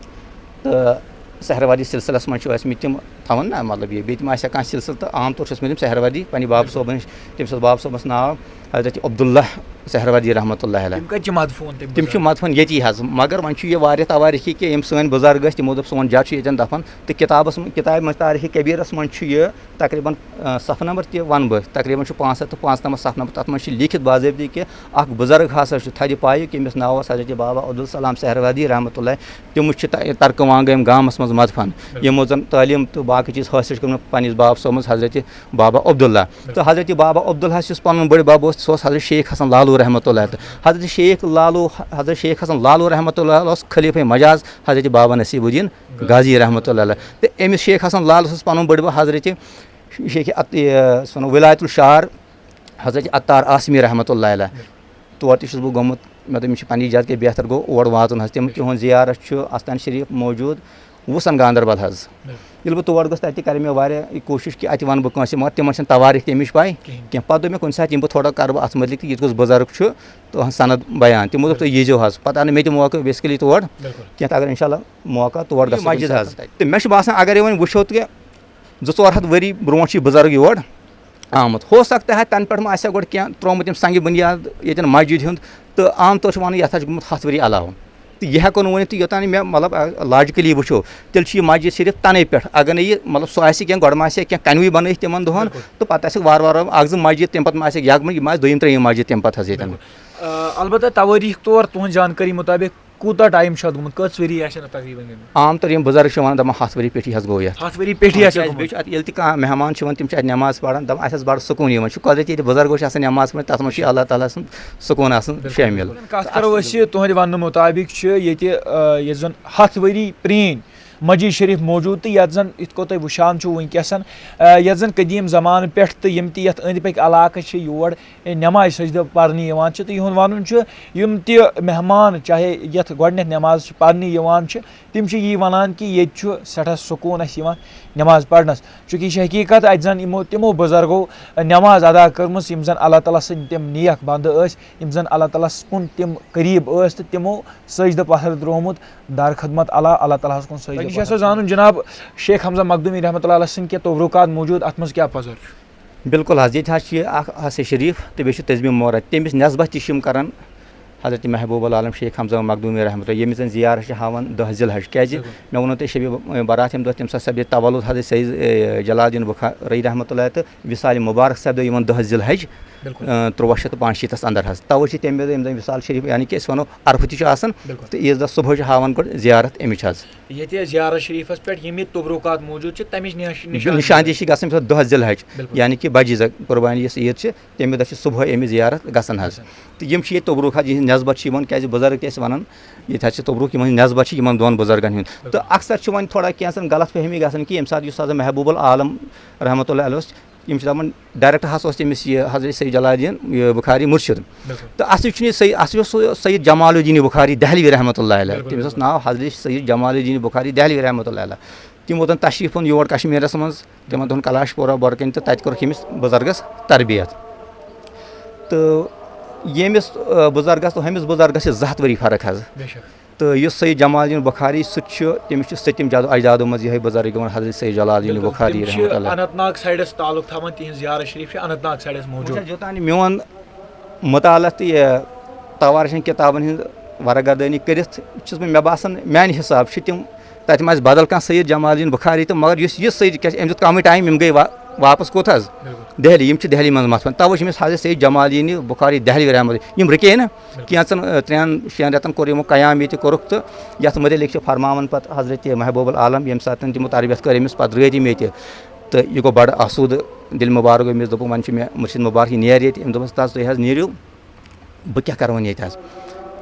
تہٕ سہروردی سلسلس منٛز چھِ ٲسمٕتۍ تِم تھاوان نا، مطلب، یہِ بیٚیہِ تہِ ما آسہِ ہا کانٛہہ سلسلہٕ، تہٕ عام طور چھِ ٲسمٕتۍ تِم سہروردی پننہِ بابہٕ صٲبن نِش، تٔمِس اوس بابہٕ صٲبس ناو حضرت عبداللہ سہروردی رحمۃ اللہ علیہ۔ تِم کَتہِ چھِ مدفوٗن تَمہِ تِم چھِ بُزرگہٕ؟ مدفوٗن ییٚتی حظ، مگر وۄنۍ چھُ یہِ واریاہ توٲریٖخی کہِ یِم سٲنۍ بُزرگ ٲسۍ، تِمو دوٚپ سون جد چھُ ییٚتٮ۪ن دفن، تہٕ کِتابس منٛز، کِتابہِ منٛز تاریخ کبیرس منٛز چھُ یہِ تقریباً، آ، صفہٕ نمبر تہِ وَنہٕ بہٕ، تقریباً چھُ پانٛژھ ہَتھ تہٕ پانٛژنَمَتھ صفہٕ نمبر، تَتھ منٛز چھِ لیٖکھِتھ باضٲبطہٕ کہِ اَکھ بُزرگ ہسا چھُ تھدِ پایہِ، کہِ أمِس ناو اوس حضرت بابا عبدالسلام سہروردی رحمۃ اللہ۔ تِمو چھِ تہ-، ترکہٕ وانٛگٲمۍ گامَس منٛز مدفن، بِلکُل۔ یِمو زَن تعلیٖم تہٕ باقٕے چیٖز حٲصِل چھِ کٔرمٕژ پنٛنِس بابہٕ صٲبَس حضرت بابا عبداللہ۔ بِلکُل۔ تہٕ حضرت بابا عبداللہ یُس پَنُن بٔڑۍ بَب اوس، سُہ اوس حضرت شیخ حسن لالو رحمۃ اللہ۔ تہٕ حضرت شیخ لالو، حضرت شیخ حسن لالو رحمۃ اللہ اوس خلیفہ مجاز حضرت بابا نصیب الدین غازی رحمۃ اللہ علیہ۔ تہٕ أمِس شیخ حسن لالس اوس پَنُن بٔڑۍ بَب حضرت شیخ عط-، یہِ، سُہ وَنو ولایت الشعر حضرت عطار عاصمی رحمۃ اللہ علیہ۔ تور تہِ چھُس بہٕ گوٚمُت، مےٚ دوٚپ، یِم چھِ پننہِ جد کہِ بہتر گوٚو اور واتُن حظ۔ تِم، تِہُنٛد زیارت چھُ آستان شریٖف موجوٗد وُسن گاندربل حظ۔ ییٚلہِ بہٕ تور گوٚژھ، تَتہِ تہِ کَرِ مےٚ واریاہ کوٗشِش کہِ اَتہِ وَنہٕ بہٕ کٲنٛسہِ، مگر تِمن چھَنہٕ توٲریٖخ تَمِچ پَے کِہیٖنۍ۔ کینٛہہ۔ پَتہٕ دوٚپ مےٚ، کُنہِ ساتہٕ یِمہٕ بہٕ تھوڑا کَرٕ بہٕ اَتھ مُتعلِق تہِ، یُتھ گوٚژھ بُزرگ چھُ تہٕ سند بیان۔ تِمو دوٚپ، تُہۍ ییٖزیو حظ۔ پَتہٕ آو نہٕ مےٚ تہِ موقعہٕ basically تور کینٛہہ، تہٕ اگر انشاءاللہ موقعہٕ تور گژھو مسجد کُنہِ حظ۔ ساتہٕ۔ تہٕ مےٚ چھُ باسان، اگرے وۄنۍ وٕچھو تہِ، زٕ ژور ہَتھ ؤری برونٛٹھ چھُ یہِ بُزرگ یور آمُت۔ ہو سکتا ہے تَنہٕ پٮ۪ٹھ ما آسہِ ہا گۄڈٕ کینٛہہ ترٛوومُت یِم سنگِ بُنیاد ییٚتٮ۪ن مسجد ہُنٛد، تہٕ عام طور چھِ وَنان یَتھ حظ چھُ گوٚمُت ہَتھ ؤری علاوٕ۔ یہِ ہٮ۪کو نہٕ ؤنِتھ تہٕ یوٚتام نہٕ مےٚ، مطلب، آ، لاجِکٔلی وٕچھو، تیٚلہِ چھُ یہِ مسجد صرف تَنَے پٮ۪ٹھ۔ اگر نہٕ یہِ، مطلب، سُہ آسہِ کینٛہہ، گۄڈٕ ما آسہِ کینٛہہ، کَنوٕے بَنٲیِتھ تِمَن دۄہَن، بِلکُل۔ تہٕ پَتہٕ آسٮ۪کھ وارٕ وارٕ اَکھ زٕ مسجد، تَمہِ پَتہٕ ما آسٮ۪کھ یَکھ منٛز، یہِ ما آسہِ دوٚیِم ترٛیٚیِم مسجد تَمہِ پَتہٕ حظ ییٚتٮ۪ن۔ بِلکُل۔ آ، البتہ توٲریٖخ طور تُہٕنٛز زانکٲری مُطٲبِق کوٗتاہ ٹایم چھُ اَتھ گوٚمُت؟ کٔژ ؤری آسن اَتھ تقریٖباً گٔمٕتۍ؟ عام طور یِم بُزرگ چھِ وَنان، دَپان، ہَتھ ؤری پیٚٹھی حظ گوٚو یَتھ۔ ہَتھ ؤری پیٚٹھی آسہِ کیٛازِ گوٚمُت؟ بیٚیہِ چھُ اَتھ، ییٚلہِ تہِ کانٛہہ مہمان چھُ یِوان، تِم چھِ اَتہِ نٮ۪ماز پَران، دَپان، اَسہِ حظ بَڑٕ سکوٗن یِوان۔ چھُ قۄدرٔتی ییٚلہِ بُزرگو چھِ آسان نٮ۪ماز پَران، تَتھ منٛز چھُ اللہ تعالیٰ سُنٛد سکوٗن آسان بِلکُل۔ شٲمِل۔ کَتھ کَرو أسۍ یہِ، تُہٕنٛدِ وَننہٕ مُطٲبِق چھِ ییٚتہِ، آ، یُس زَن ہَتھ ؤری پرٛٲنۍ مسجد شریف موجود، تہٕ یَتھ زَن، یِتھ کٔنۍ تُہۍ وٕچھان چھِو وٕنکیٚسَن، آ، یَتھ زَن قدیٖم زمانہٕ پٮ۪ٹھ تہٕ یِم تہِ یَتھ أنٛدۍ پٔکۍ علاقہٕ چھِ، یور نماز سجدٕ پرنہِ یِوان چھِ، تہٕ یِہُنٛد وَنُن چھُ، یِم تہِ مہمان چاہے یَتھ گۄڈٕنٮ۪تھ نماز چھِ پرنہِ یِوان چھِ، تِم چھِ یی وَنان کہِ ییٚتہِ چھُ سٮ۪ٹھاہ سکوٗن اَسہِ یِوان نماز پرنَس، چوٗنٛکہِ یہِ چھِ حقیٖقت، اَتہِ زَن یِمو، تِمو بُزرگو نماز ادا کٔرمٕژ، یِم زَن اللہ تعالیٰ سٕنٛدۍ تِم نیک بنٛدٕ ٲسۍ، یِم زَن اللہ تعالیٰ ہَس کُن تِم قریٖب ٲسۍ، تہٕ تِمو سجدٕ پتھر ترٛوومُت در خدمت اللہ، اللہ تعالیٰ ہَس کُن سجدٕ پتھر۔ تۄہہِ نِش آسو زانُن جناب، شیخ حمزہ مخدوٗمی رحمتہ اللہ علیہ سٕنٛدۍ کینٛہہ تبرکات موجود، اَتھ منٛز کیٛاہ پَزر چھُ؟ بِلکُل حظ، ییٚتہِ حظ چھُ یہِ اکھ حسن شریف تہٕ بیٚیہِ چھُ تسبیح مبارک، تٔمِس نسبت تہِ چھِ یِم کران حضرت محبوب العالم شیخ حمزہ مخدوٗمی رحمتہ اللہ، ییٚمِس زن زیارت چھِ ہاوان دَہ ذی الحج۔ کیٛازِ؟ بِلکُل۔ مےٚ ووٚنو تۄہہِ شبِ برات ییٚمہِ دۄہ تٔمِس سپدِ تولُد حضرت سید، اے، جلال الدین بخاری رحمتہ اللہ تہٕ وصال مبارک سپدیو یِمن دَہ ذی الحج، بِلکُل۔ اے، تُرٛواہ شیٚتھ تہٕ پانٛژشیٖتس اندر حظ۔ توے چھِ تَمہِ دۄہ ییٚمہِ دۄہ وصال شریف، یعنی کہِ أسۍ وَنو عرفہٕ تہِ چھُ آسان، بِلکُل۔ تہٕ عیٖذ دۄہ صبحٲے چھِ ہاوان گۄڈٕ زیارت اَمِچ حظ۔ ییٚتہِ زیارت شریفس پٮ۪ٹھ یِم یہِ تبرکات موجود چھِ، تَمِچ نِش-، نِشاندہی۔ نِشاندہی چھِ گژھان أمِس دَہ ذی الحج، بِلکُل۔ یعنی کہِ بجہِ عیٖذ قربانی یۄس عیٖد چھِ، تَمہِ دۄہ چھِ صبحٲے أمِس زیارت گژھان حظ۔ گژھان۔ تہٕ یِم چھِ ییٚتہِ تبرُک حظ، یِہِنٛز نسبت چھِ یِوان، کیٛازِ بُزرگ تہِ ٲسۍ وَنان، ییٚتہِ حظ چھِ تبرُک، یِمَن ہٕنٛز نسبت چھِ یِمَن دۄن بُزرگَن ہُنٛد۔ بِلکُل۔ تہٕ اکثر چھِ وۄنۍ تھوڑا کینٛژَن غلط فہمی گژھان کہِ ییٚمہِ ساتہٕ یُس ہسا محبوب العالم رحمتہ اللہ علیہ اوس، یِم چھِ دَپان، ڈائریکٹ ہسا اوس تٔمِس یہِ حضرت سید جلال الدین، یہِ بخاری مرشد۔ بِلکُل۔ تہٕ اصلی چھُنہٕ یہِ سید، اصلی اوس سُہ سید جمال الدین بخاری دہلوی رحمۃ اللہ علیہ۔ بِلکُل، تٔمِس اوس بِلکُل۔ ناو حضرت سید جمال الدین بخاری دہلوی رحمۃ اللہ علیہ۔ تِم ووتن تشریف اوٚن یور کشمیرس منٛز، تِمن دۄہن کلاش پورہ بۄرٕ کَنہِ، تہٕ تَتہِ کوٚرُکھ أمِس بُزرگس تربیت۔ تہٕ ییٚمِس، آ، بُزرگس تہٕ ہُمِس بُزرگس چھِ زٕ ہَتھ ؤری فرق حظ۔ بے شک۔ تہٕ یُس سید جمال الدین بخاری، سُہ تہِ چھُ، تٔمِس چھُ سٔتِم جدو اجدادو منٛز یِہوٚے بُزرگ یِوان حضرت سید جلال الدین بِلکُل، بخاری تِم چھِ رحمۃ اللہ۔ اننت ناگ سایڈس تعلُق تھاوان، تِہنٛز زیارت شریف چھِ اننت ناگ سایڈس موجود۔ وٕچھ حظ، یوٚتام نہٕ میون مطالعہ تہٕ یہِ توارِخن کِتابن ہٕنٛز ورق گردٲنی کٔرِتھ چھُس بہٕ، مےٚ باسان، میانہِ حساب چھِ تِم تَتہِ ما آسہِ بدل کانٛہہ سید جمال الدین بخاری تہٕ، مگر یُس یہِ سید، کیٛازِ أمۍ دیُت کمٕے ٹایم، یِم گٔے وا-، واپس کوٚت حظ؟ بِلکُل۔ دہلی، یِم چھِ دہلی منٛز مَتھوان، توے چھِ أمِس حضرت سید جمال الدین بخاری دہلی رحمۃ، یِم رُکے نہٕ بِلکُل۔ کینٛژن، آ، ترٛٮ۪ن شٮ۪ن رٮ۪تن کوٚر یِمو قیام ییٚتہِ کوٚرُکھ، تہٕ یَتھ مُتعلِق چھِ فرماوان پتہٕ حضرت محبوب العالم، ییٚمہِ ساتہٕ تِمو تربیت کٔر أمِس، پتہٕ رٲتۍ یِم ییٚتہِ، تہٕ یہِ گوٚو بڑٕ آسوٗدٕ، دِل مُبارک گوٚو أمِس، دوٚپُن، وۄنۍ چھُ مےٚ مُرشِد مُبارک یہِ نیرِ ییٚتہِ، أمۍ دوٚپمَس، "تَس تُہۍ حظ نیٖرِو، بہٕ کیٛاہ کَرٕ وۄنۍ ییٚتہِ حظ؟"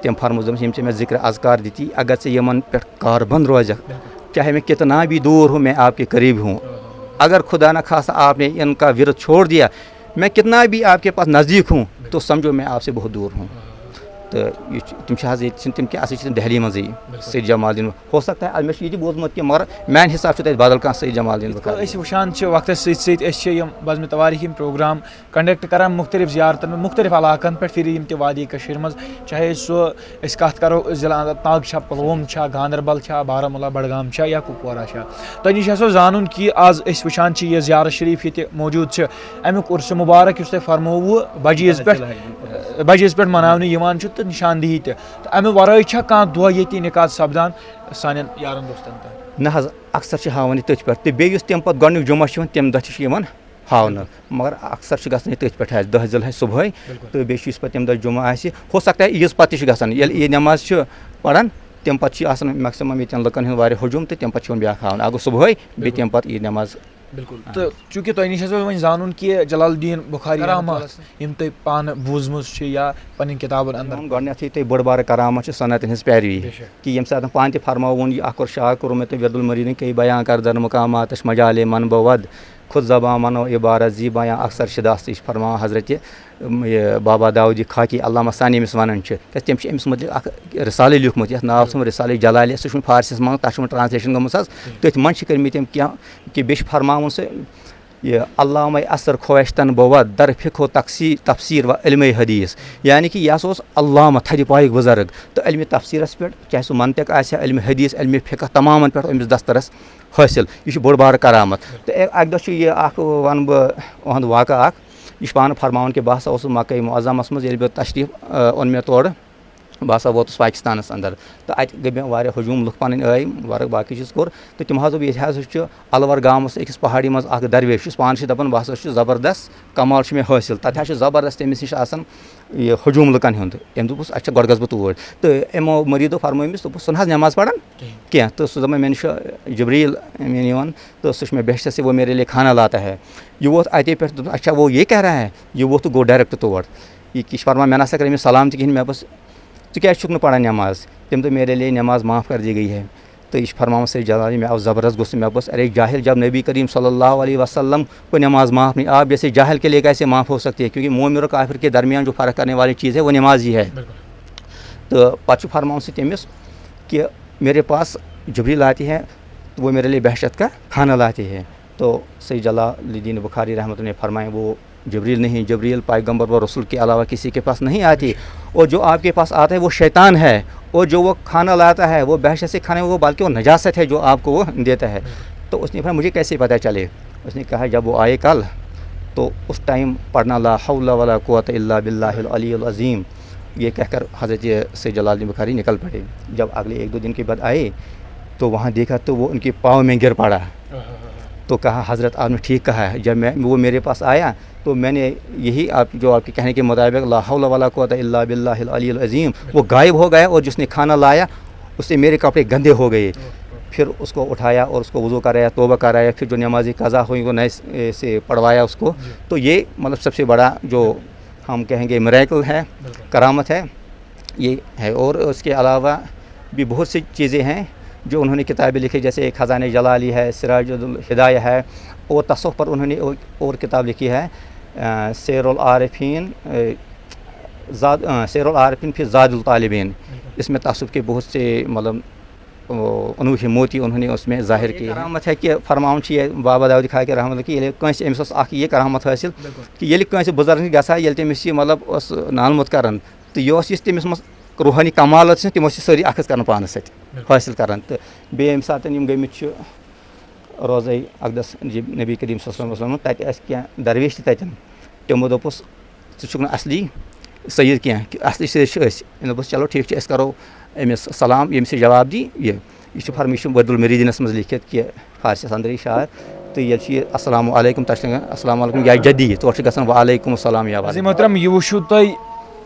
تٔمۍ فرموو، دوٚپمَس، "یِم ژےٚ مےٚ ذِکرِ اذکار دِتی، اگر ژٕ یِمَن پٮ۪ٹھ کاربند روزکھ، چاہے میں کتنا بھی دور ہوں، میں آپ کے قریب ہوں۔ اگر خدا نہ خواستہ آپ نے ان کا ورد چھوڑ دیا، میں کتنا بھی آپ کے پاس نزدیک ہوں، تو سمجھو میں آپ سے بہت دور ہوں۔" تہٕ یہِ چھِ، تِم چھِ حظ ییٚتہِ چھِنہٕ تِم کینٛہہ، اَصلی چھِ تِم دہلی منٛزٕے۔ بِلکُل۔ سید جمال الدین، ہو سکتا ہے، مےٚ چھُ یہِ تہِ بوٗزمُت کینٛہہ، مگر میٛانہِ حساب چھُ تَتہِ بدل کانٛہہ سید جمال الدین یِتھ کٔنۍ بخاری۔ أسۍ وٕچھان چھِ، وقتس سۭتۍ سۭتۍ أسۍ چھِ یِم بزمِ توٲریٖخ یِم پروگرام conduct کران مُختٔلِف زیارتن منٛز، مُختٔلِف علاقن پٮ۪ٹھ پھِرِ یِم تہِ وادی کٔشیٖرِ منٛز، چاہے سُہ أسۍ کَتھ کَرو ضلع اننت ناگ چھا، پُلووم چھا، گاندربل چھا، بارہمولہ، بڈگام چھا یا کُپوارہ چھا۔ تۄہہِ نِش آسیو زانُن کہِ آز أسۍ وٕچھان چھِ یہِ زیارت شریٖف ییٚتہِ موجوٗد چھِ، اَمیُک عُرسہِ مُبارک یُس تۄہہِ فرمووُ بجہِ عیٖز پٮ۪ٹھ، بجہِ عیٖز پٮ۪ٹھ مناونہٕ یِوان چھُ تہٕ نِشاندہی تہِ۔ تہٕ اَمہِ ورٲے چھا کانٛہہ دۄہ ییٚتہِ انعقاد سپدان سانٮ۪ن یارن دوستن تام؟ نہ حظ، اکثر چھِ ہاوان یہِ تٔتھۍ پٮ۪ٹھ۔ تہٕ بیٚیہِ یُس تَمہِ پتہٕ گۄڈٕنیُک جمعہ چھُ یِوان، تَمہِ دۄہ تہِ چھُ یِوان ہاونہٕ۔ مگر اکثر چھُ گژھان یہِ تٔتھۍ پٮ۪ٹھ حظ، دَہ ذی الحج صُبحٲے۔ بِلکُل۔ تہٕ بیٚیہِ چھُ یُس پتہٕ تَمہِ دۄہ جمعہ آسہِ، ہو سکتا ہے عیٖذ پتہٕ تہِ چھُ گژھان۔ ییٚلہِ عیٖد نٮ۪ماز چھِ پران، تَمہِ پتہٕ چھُ آسان maximum ییٚتٮ۪ن لُکن ہُنٛد واریاہ ہجوم، تہٕ تَمہِ پتہٕ چھُ یِوان بیٛاکھ ہاونہٕ۔ اکھ گوٚو صُبحٲے، بیٚیہِ بِلکُل۔ تَمہِ پتہٕ عیٖد نٮ۪ماز۔ بِلکُل۔ اہن۔ تہٕ چوٗنٛکہِ تۄہہِ نِش ہسا وۄنۍ زانُن کہِ جلال الدین بُخاری کرامات رحمتہ اللہ یِم تۄہہِ پانہٕ بوٗزمٕژ چھِ یا پنٕنۍ کِتابن اندر۔ ووٚن گۄڈٕنیتھٕے تۄہہِ بٔڑ بارٕ کرامت چھِ سنتن ہٕنٛز پیروی۔ بے شک۔ کہِ ییٚمہِ ساتہٕ پانہٕ تہِ فرماوُن، یہِ اکھ کوٚر شاہ کوٚرمُت تہٕ وِرد المریٖدن کئی بیان کر در مقاماتش مجالے من بود، خود زبان منو عبارت زی بیان اکثر شداست، یہِ چھِ فرماوان حضرت، اُم، یہِ بابا داؤدی خاکی، علامہ ثانی ییٚمِس ونان چھِ، کیازِ تٔمۍ چھِ أمِس مُتعلق اکھ رسالے لیوٗکھمُت، یتھ ناو چھُ رسالے جلالیہ، سُہ چھُ وُنہِ فارسیس منٛز، تتھ چھُ وُنہِ translation گٔمٕژ حظ۔ تٔتھۍ منٛز چھِ کٔرمٕتۍ تٔمۍ کینٛہہ، کہِ بیٚیہِ چھِ فرماوُن سُہ، یہِ علامہ اثر خویشتن بود در فقہ و تقصی-، تفسیر و علم حدیث، یعنی کہِ یہِ ہسا اوس علامہ تھدِ پایُک بُزرگ، تہٕ علمِ تفسیرس پٮ۪ٹھ، چاہے سُہ منطق آسہِ ہا، علمِ حدیث، علمِ فقہ، تمامن پٮ۪ٹھ اوس أمِس دسترس حٲصِل۔ یہِ چھُ بوٚڑ بارٕ کرامت۔ تہٕ اَکہِ دۄہ چھُ یہِ اکھ، وَنہٕ بہٕ، اُہُنٛد واقعہٕ اکھ۔ یہِ چھُ پانہٕ فرماوان کہِ بہٕ ہسا اوسُس مکہ معظمس منٛز، ییٚلہِ بہٕ تشریف، آ، اوٚن مےٚ تورٕ، بہٕ ہسا ووتُس پاکستانَس اندر، تہٕ اَتہِ گٔے مےٚ واریاہ ہجوٗم، لُکھ پَنٕنۍ آے، ورق باقٕے چیٖز کوٚر، تہٕ تِم ہسا دوٚپ، ییٚتہِ ہسا چھُ الور گامَس أکِس پہاڑی منٛز اکھ درویش، یُس پانہٕ چھُ دَپان بہٕ ہسا چھُس زبردست، کمال چھُ مےٚ حٲصِل۔ تَتہِ حظ چھُ زبردست تٔمِس نِش آسان یہِ ہجوٗم لُکن ہُنٛد۔ أمۍ دوٚپُس، اچھا، گۄڈٕ گژھٕ بہٕ توٗرۍ۔ تہٕ یِمو مٔریٖدو فرمٲومٕس، دوٚپُس، سُہ نہ حظ نٮ۪ماز پَران کینٛہہ۔ کینٛہہ۔ تہٕ سُہ دوٚپُن، مےٚ نِش چھُ جبریٖل أمیٖن یِوان، تہٕ سُہ چھُ مےٚ بہشتَس سے وہ میرے لیے کھانا لاتا ہے۔ یہِ ووت اَتے پٮ۪ٹھ، دوٚپُن، اچھا، وہ یہ کہہ رہا ہے؟ یہِ ووت تہٕ گوٚو ڈایریکٹ تور۔ یہِ، یہِ چھُ فرمان، مےٚ نہ سا کٔر أمِس سلام تہِ کِہیٖنۍ۔ مےٚ دوٚپُس، ژٕ کیٛازِ چھُکھ نہٕ پَران نٮ۪ماز؟ تٔمۍ دوٚپ، میرے لیے نماز معاف کر دی گئی ہے۔ تہٕ یہِ چھُ فرماوان سید جلال، مےٚ آو زبردست غصہٕ۔ مےٚ دوٚپُس، ارے جاہل، جب نبی کریم صلی اللہ علیہ وسلم کو نماز معاف نہیں، آپ جیسے جاہل کے لیے کیسے معاف ہو سکتی ہے؟ کیونکہ مومن اور کافر کے درمیان جو فرق کرنے والی چیز ہے، وہ نماز ہی ہے۔ بالکل۔ تہٕ پَتہٕ چھُ فرماوان سُہ تٔمِس کہ میرے پاس جبریل آتی ہے، وہ میرے لیے بہشت کا کھانا لاتی ہے۔ تو سید جلال الدین بخاری رحمۃ اللہ نے فرمایا، وہ جبریل نہیں، جبریل پیغمبر و رسول کے علاوہ کسی کے پاس نہیں آتی، اور جو آپ کے پاس آتا ہے وہ شیطان ہے، اور جو وہ کھانا لاتا ہے وہ بہشت سے کھانے، وہ بلکہ وہ نجاست ہے جو آپ کو وہ دیتا ہے۔ تو اس نے فرمایا، مجھے کیسے پتہ چلے؟ اس نے کہا، جب وہ آئے کل، تو اس ٹائم پڑھنا لا حول ولا قوت الا باللہ العلی العظیم، یہ کہہ کر حضرت سید جلال الدین بخاری نکل پڑے۔ جب اگلے ایک دو دن کے بعد آئے تو وہاں دیکھا تو وہ ان کے پاؤں میں گر پڑا۔ تو کہا، حضرت، آپ نے ٹھیک کہا ہے۔ جب میں، وہ میرے پاس آیا تو میں نے یہی آپ، جو آپ کے کہنے کے مطابق لا حول ولا قوت الا باللہ العلی العظیم، وہ غائب ہو گیا، اور جس نے کھانا لایا اس سے میرے کپڑے گندے ہو گئے۔ پھر اس کو اٹھایا اور اس کو وضو کرایا، توبہ کرایا، پھر جو نماز قضا ہوئی وہ نئے سے پڑھوایا اس کو۔ تو یہ مطلب سب سے بڑا جو ہم کہیں گے میریکل ہے، کرامت ہے، یہ ہے۔ اور اس کے علاوہ بھی بہت سی چیزیں ہیں جو انہوں نے کتابیں لکھی، جیسے خزانۂ جلالی ہے، سراج الہدایہ ہے، اور تصوف پر انہوں نے اور، اور کتاب لکھی ہے، آ، سیر العارفین، آ، زاد، آ، سیر العارفین فی زاد الطالبین۔ اس میں تصوف کے بہت سے مطلب، او، انوکھے موتی انہوں نے اس میں ظاہر کیے ہیں۔ کرامت ہے کہ فرماوان چھِ یہِ بابا داؤد خاکر رحمۃ اللہ کہ ییٚلہِ کٲنٛسہِ أمِس ٲس اکھ یہِ کرامت حٲصِل کہ ییٚلہِ کٲنٛسہِ بُزرگَس گژھِ ہا، ییٚلہِ تٔمِس یہِ مطلب اوس نالمُت کران، تہٕ یہِ اوس یُس تٔمِس منٛز روحٲنی کمالات چھِ، تِم ٲسۍ یہِ سٲری اخذ کران پانس سۭتۍ، حٲصِل کران۔ تہٕ بیٚیہِ ییٚمہِ ساتہٕ یِم گٔمٕتۍ چھِ روزے اقدس نبی کریم صلی اللہ علیہ وسلم، تَتہِ ٲسۍ کینٛہہ درویش تہِ تَتٮ۪ن، تِمو دوٚپُس، ژٕ چھُکھ نہٕ اصلی سید کینٛہہ، کہِ اصلی سید چھِ أسۍ۔ أمۍ دوٚپُس، چلو ٹھیٖک چھُ، أسۍ کرو أمِس سلام، ییٚمہِ سۭتۍ جواب دی یہِ۔ یہِ چھُ فرمٲیِش ورد المریدینس منٛز لیکھِتھ کہِ فارسس اندرٕے شاعر، تہٕ ییٚلہِ چھُ یہِ السلام علیکم، تۄہہِ چھُ السلام علیکم یا جدی، تورٕ چھُ گژھان وعلیکم السلام یا عزیز وعلیکم۔ محترم، یہِ وٕچھِو تُہۍ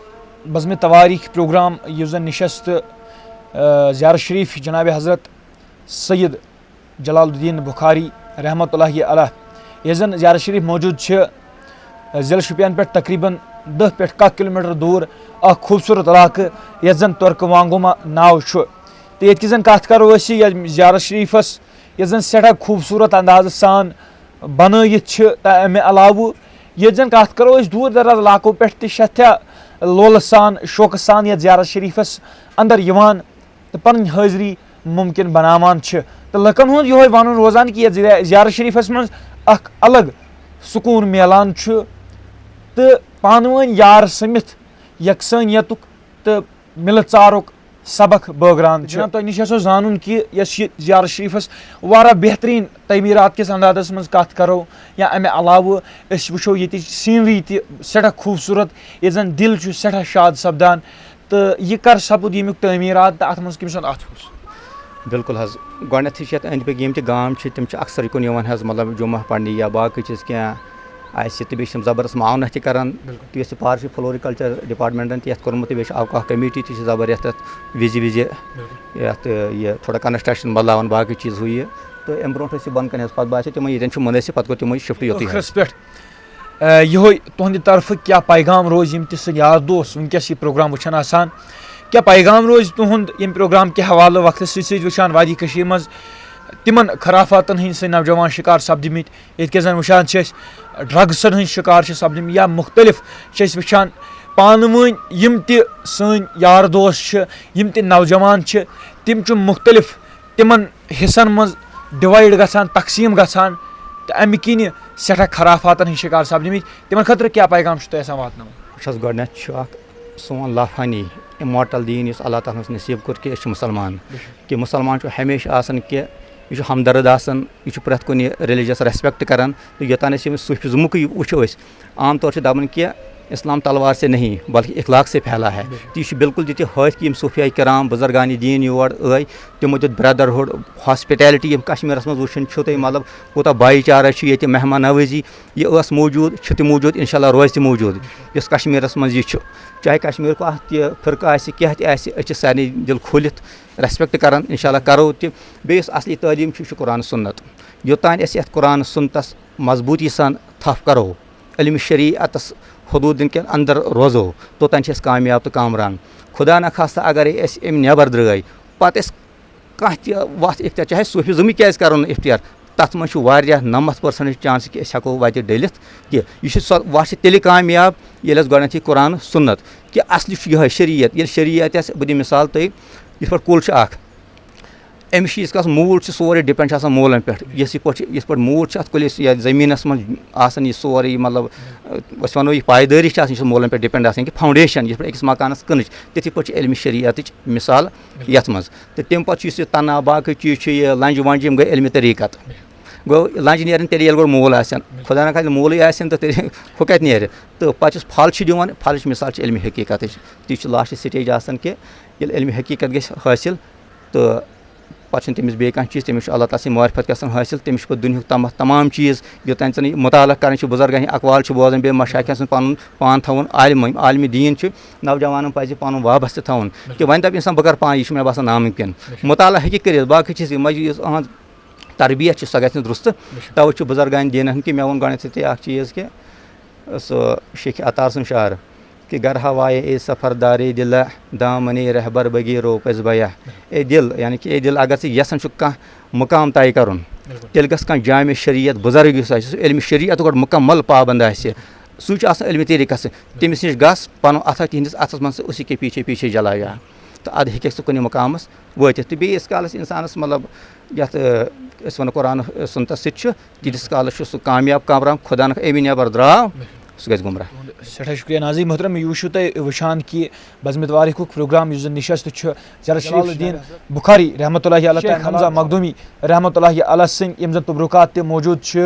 بزمِ تواریٖخ پروگرام، یُس زن نشست، آ، زیارت شریف جناب حضرت سید جلال الدین بخاری رحمۃ اللہ علیہ، ییٚتہِ زن زیارت شریف موجود چھِ، ضلع شوپین پٮ۪ٹھ تقریباً دَہ پٮ۪ٹھ کاہ کلومیٹر دوٗر اکھ خوٗبصوٗرت علاقہٕ، یتھ زن ترکہٕ وانگوما ناو چھُ۔ تہٕ ییٚتہِ کہِ زن کتھ کرو أسۍ یہِ زیارت شریفس، یتھ زن سٮ۪ٹھاہ خوٗبصوٗرت اندازٕ سان بنٲیِتھ چھِ، تہٕ امہِ علاوٕ ییٚتہِ زن کتھ کرو أسۍ دوٗر دراز علاقو پٮ۪ٹھ تہِ چھِ سٮ۪ٹھاہ لولہٕ سان، شوقہٕ سان یتھ زیارت شریفس اندر یِوان تہٕ پنٕنۍ حٲضری مُمکِن بناوان چھِ۔ تہٕ لُکن ہُنٛد یِہوٚے ونُن روزان کہِ یتھ زیا-، زیارت شریفس منٛز اکھ الگ سکوٗن میلان چھُ تہٕ پانہٕ ؤنۍ یار سٔمِتھ یکسٲنیتُک تہٕ مِلہٕ ژارُک سبق بٲگراوان چھُ۔ جناب، تۄہہِ نِش یژھو زانُن کہِ یۄس یہِ زیارت شریفس واریاہ بہتریٖن تعمیٖرات کِس اندازس منٛز کتھ کرو یا امہِ علاوٕ أسۍ وٕچھو ییٚتِچ سیٖنری تہِ سٮ۪ٹھاہ خوٗبصوٗرت، ییٚتہِ زن دِل چھُ سٮ۪ٹھاہ شاد سپدان، تہٕ یہِ کر سپُد ییٚمیُک تعمیٖرات تہٕ اتھ منٛز کٔمۍ سُنٛد اتھٕ اوس؟ بِلکُل حظ، گۄڈٕنٮ۪تھٕے چھِ یَتھ أنٛدۍ پٔکۍ یِم تہِ گام چھِ، تِم چھِ اکثر یِکُن یِوان حظ، مطلب، جمعہ پرنہِ یا باقٕے چیٖز کینٛہہ آسہِ، تہٕ بیٚیہِ چھِ تِم زبردست معاونت تہِ کران۔ بِلکُل۔ تہٕ یۄس یہِ پارک چھِ فلوریکلچر ڈپارٹمنٹن تہِ یَتھ کوٚرمُت، تہٕ بیٚیہِ چھِ اوقاف کمیٹی تہِ چھِ زبردست یَتھ وِزِ وِزِ بِلکُل۔ یَتھ، یہِ تھوڑا کنسٹرکشن بدلاوان، باقٕے چیٖز ہُہ یہِ۔ تہٕ اَمہِ برونٛٹھ ٲسۍ یہِ بۄنہٕ کَنہِ حظ، پَتہٕ باسیو تِمن ییٚتٮ۪ن چھُ مُنٲسِب، پَتہٕ کوٚر تِمو یہِ شفٹ یوٚتُے حظ۔ ٲخرس پٮ۪ٹھ، آ، یِہوٚے تُہنٛدِ طرفہٕ کیٛاہ پیغام روزِ یِم تہِ سٲنۍ یار دوس وٕنکیٚس یہِ پروگرام وٕچھان آسان؟ کیٛاہ پیغام روزِ تُہُنٛد ییٚمہِ پروگرام کہِ حوالہٕ وقتس سۭتۍ سۭتۍ وٕچھان وادی کٔشیٖرِ منٛز تِمن خرافاتن ہٕنٛدۍ سٲنۍ نوجوان شکار سپدِمٕتۍ، ییٚتہِ کیٛاہ زن وٕچھان چھِ أسۍ ڈرگسن ہٕنٛدۍ شکار چھِ سپدِمٕتۍ یا مُختٔلِف چھِ أسۍ وٕچھان پانہٕ ؤنۍ یِم تہِ سٲنۍ یار دوس چھِ، یِم تہِ نوجوان چھِ، تِم چھِ مُختٔلِف تِمن حصن منٛز ڈِوایڈ گژھان، تقسیٖم گژھان، تہٕ اَمہِ کِنہِ سٮ۪ٹھاہ خرافاتن ہٕنٛدۍ شکار سپدِمٕتۍ۔ تِمن خٲطرٕ کیٛاہ پیغام چھُ تۄہہِ آسان واتناوُن؟ وٕچھ حظ، گۄڈٕنٮ۪تھ چھُ اکھ سون لافانی اِمارٹل دیٖن یُس اللہ تعالیٰ ہَس نصیٖب کوٚر کہِ أسۍ چھِ مُسلمان، بِلکُل۔ کہِ مُسلمان چھُ ہمیشہِ آسان کہِ یہِ چھُ ہمدرد آسان، یہِ چھُ پرٛٮ۪تھ کُنہِ ریٚلِجَس رٮ۪سپٮ۪کٹ کران۔ تہٕ یوٚتام أسۍ ییٚمِس صوٗفِزمُکٕے وٕچھو أسۍ، عام طور چھِ دَپان کہِ اسلام تلوار سے نہیں بلکہ اخلاق سے پھیلا ہے۔ تہٕ یہِ چھُ بالکل تہِ تہِ ہٲتھ کہِ یِم صوفیاء کرام بزرگان دین یور ٲے، تِمو دیُت brotherhood، hospitality، یِم کشمیرس منٛز وٕچھان چھِو تُہۍ، مطلب کوٗتاہ بھائی چارہ چھُ ییٚتہِ، مہمان نوٲزی، یہِ ٲس موجود، چھِ تہِ موجود، انشاءاللہ روزِ تہِ موجود۔ یُس کشمیرس منٛز یہِ چھُ، چاہے کشمیرُک کانٛہہ تہِ فرقہٕ آسہِ، کینٛہہ تہِ آسہِ، أسۍ چھِ سارنٕے دِل کھوٗلِتھ respect کران، انشاءاللہ کرو تہِ۔ بیٚیہِ یُس اصلی تعلیٖم چھُ، یہِ چھُ قرآن سنت۔ یوٚتام أسۍ یتھ قرآن سنتس مضبوٗطی سان تھپھ کرو، علم شریعتس حدوٗدن کٮ۪ن اندر روزو، توٚتام چھِ أسۍ کامیاب تہٕ کامران۔ خدا نخواستہ اگرے أسۍ امہِ نٮ۪بر درٛٲے، پتہٕ أسۍ کانٛہہ تہِ وتھ اختیار، چاہے صوفی زمٕے کیازِ کرو نہٕ اختیار، تتھ منٛز چھُ واریاہ نمتھ percent chance کہِ أسۍ ہٮ۪کو وتہِ ڈٔلِتھ کینٛہہ۔ یہِ چھِ سۄ وتھ چھِ تیٚلہِ کامیاب، ییٚلہِ أسۍ گۄڈنٮ۪تھٕے قرآن سنت کہِ اصلی چھُ یِہوٚے شریعت۔ ییٚلہِ شریعت آسہِ، بہٕ دِمہٕ مثال تۄہہِ، یِتھ پٲٹھۍ کُل چھُ اکھ، أمِس چھُ ییٖتِس کالس موٗل چھُ، سورُے depend چھُ آسان موٗلن پٮ۪ٹھ۔ یُس یتھ پٲٹھۍ چھُ، یِتھ پٲٹھۍ موٗل چھُ اتھ کُلِس یا زٔمیٖنس منٛز آسان، یہِ سورُے، مطلب، أسۍ ونو، یہِ پایدٲری چھِ آسان، یہِ چھِ موٗلن پٮ۪ٹھ depend آسان کہِ foundation، یِتھ پٲٹھۍ أکِس مکانس کٕنٕچ، تِتھٕے پٲٹھۍ چھِ علمِ شریعتٕچ مثال یتھ منٛز۔ تہٕ تمہِ پتہٕ چھُ یُس یہِ تنہا باقٕے چیٖز چھِ، یہِ لنجہِ ونجہِ، یِم گٔے علمِ طریٖقت۔ گوٚو، لنجہِ نیرن تیٚلہِ، ییٚلہِ گۄڈٕ موٗل آسن۔ خدا نخواستہ ییٚلہِ موٗلٕے آسن، تہٕ تیٚلہِ ہُہ کتہِ نیرِ؟ تہٕ پتہٕ یُس پھل چھُ دِوان، پھلٕچ مثال چھِ علمِ حقیٖقتٕچ۔ تہِ چھُ last stage آسان کہِ ییٚلہِ علمِ حقیٖقت گژھِ حٲصِل، تہٕ پتہٕ چھُنہٕ تٔمِس بیٚیہِ کانٛہہ چیٖز، تٔمِس چھُ اللہ تعالیٰ سٕنٛدِ معرفت گژھان حٲصِل، تٔمِس چھُ پتہٕ دُنیاہُک تمام، تمام چیٖز، یوٚتام ژٕ نہٕ یہِ مطالعہ کران چھِ، بُزرگن ہٕنٛدۍ اقوال چھِ بوزان، بیٚیہِ مشایخن سُنٛد پنُن پان تھاوُن عالم، عالمِ دیٖن چھُ، نوجوانن پزِ پنُن وابستہٕ تھاوُن۔ کہِ وۄنۍ دپہِ انسان، بہٕ کرٕ پانہٕ، یہِ چھُ مےٚ باسان ناممکن۔ مطالعہ ہیٚکہِ کٔرِتھ، باقٕے چیٖز، یہِ مجلس، یُس أہنٛز تربیت چھِ، سۄ گژھِ نہٕ درستہٕ۔ توے چھُ بُزرگان دیٖنن کہِ مےٚ ووٚن گۄڈٕنیتھٕے تۄہہِ اکھ چیٖز کہِ سُہ شیخ عطار سُنٛد شعر کہِ گر ہوائے اے سفر دارے دلہ، دامنِ رہبر بگی روپس بیہ۔ اے دل، یعنی کہِ اے دل، اگر ژٕ یژھان چھُکھ کانٛہہ مقام طے کرُن، تیٚلہِ گژھِ کانٛہہ جامع شریعت بُزرگ یُس آسہِ، سُہ علمِ شریعتُک گۄڈٕ مکمل پابند آسہِ، سُہ چھُ آسان علمِ طریٖقس سۭتۍ، تٔمِس نِش گژھ، پنُن اتھا تِہنٛدِس اتھس منٛز، تہٕ اسی کے پیچھے پیچھے جلا جا۔ تہٕ ادٕ ہیٚکہِ سُہ کُنہِ مقامس وٲتِتھ۔ تہٕ بیٚیہِ ییٖتِس کالس انسانس، مطلب، یتھ، ٲ، أسۍ ونو قرآن سنتس سۭتۍ چھُ، تیٖتِس کالس چھُ سُہ کامیاب کامران۔ خدا نخواستہ اَمی نٮ۪بر درٛاو، سُہ گژھِ گُمراہ۔ سٮ۪ٹھاہ شُکریہ ناظرین محترم، یہِ وٕچھِو تُہۍ وٕچھان کہِ بزمِ توٲریٖخُک پروگرام یُس زن نِشست چھُ جلال الدین بخاری رحمتہ اللہ علیہ تہٕ حمزہ مخدومی رحمتہ اللہ علیہ سٕنٛدۍ، یِم زن تبرکات تہِ موجود چھِ،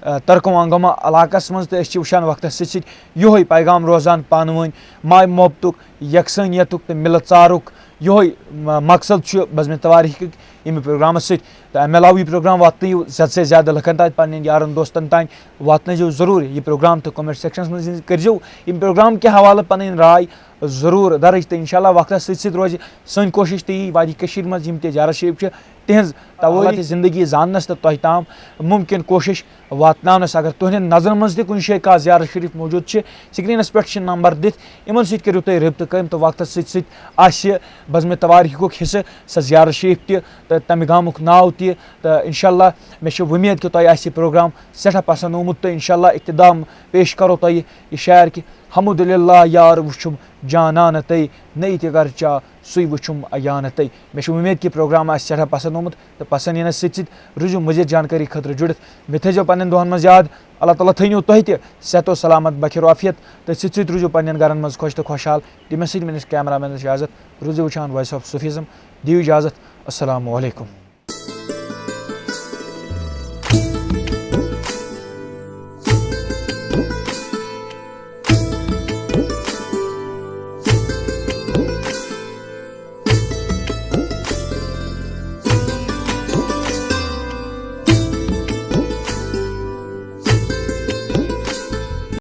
آ، ترکوانگما علاقس منٛز، تہٕ أسۍ چھِ وٕچھان وقتس سۭتۍ سۭتۍ یِہوٚے پیغام روزان پانہٕ ؤنۍ ماے محبتُک، یکسٲنیتُک تہٕ مِلہٕ ژارُک۔ یِہوٚے م-، مقصد چھُ بزمِ توٲریٖخٕکۍ ییٚمہِ پروگرامس سۭتۍ۔ تہٕ امہِ علاوٕ یہِ پروگرام واتنٲیِو زیادٕ سے زیادٕ لُکن تام، پننٮ۪ن یارن دوستن تام واتنٲیزیو ضروٗر یہِ پروگرام تہٕ comment sectionس منٛز کٔرزیو ییٚمہِ پروگرام کہِ حوالہٕ پنٕنۍ راے ضروٗر درٕج۔ تہٕ انشاءاللہ وقتس سۭتۍ سۭتۍ روزِ سٲنۍ کوٗشش تہٕ یی وادی کٔشیٖرِ منٛز یِم تہِ زیارت شریف چھِ، تِہنٛز توٲریٖخ زندگی زاننس تہٕ تۄہہِ تام مُمکِن کوٗشش واتناونس۔ اگر تُہنٛدٮ۪ن نظرن منٛز تہِ کُنہِ جایہِ کانٛہہ زیارت شریف موجود چھِ، screenس پٮ۪ٹھ چھِ نمبر دِتھ، یِمن سۭتۍ کٔرِو تُہۍ رٲبطہٕ قٲیِم، تہٕ وقتس سۭتۍ سۭتۍ آسہِ بزمِ توٲریٖخُک حصہٕ سۄ زیارت شریف تہِ تہٕ تمہِ گامُک ناو تہِ۔ تہٕ انشاءاللہ مےٚ چھِ وۄمید کہِ تۄہہِ آسہِ یہِ پروگرام سٮ۪ٹھاہ پسند آمُت، تہٕ انشاءاللہ اختتام پیش کرو تۄہہِ یہِ شعر کہِ، حمد للہ یار وُچھُم جانانہٕ تَے، نٔے تہِ گرچا سُے وُچھُم عیانہٕ تَے۔ مےٚ چھِ وۄمید کہِ پروگرام آسہِ سٮ۪ٹھاہ پسند آمُت، تہٕ پسند یِنس سۭتۍ سۭتۍ روٗزِو مزید جانکٲری خٲطرٕ جُڑِتھ۔ مےٚ تھٲیزیو پننٮ۪ن دۄہن منٛز یاد، اللہ تعالیٰ تھٲینو تۄہہِ تہِ صحت و سلامت، بخیر و عافیت، تہٕ سۭتۍ سۭتۍ روٗزِو پننٮ۪ن گرن منٛز خۄش تہٕ خۄشحال۔ دِ مےٚ سۭتۍ میٲنِس cameramanس اجازت، روٗزِو وٕچھان Voice of Sufism، دِیِو اجازت، السلام علیکم۔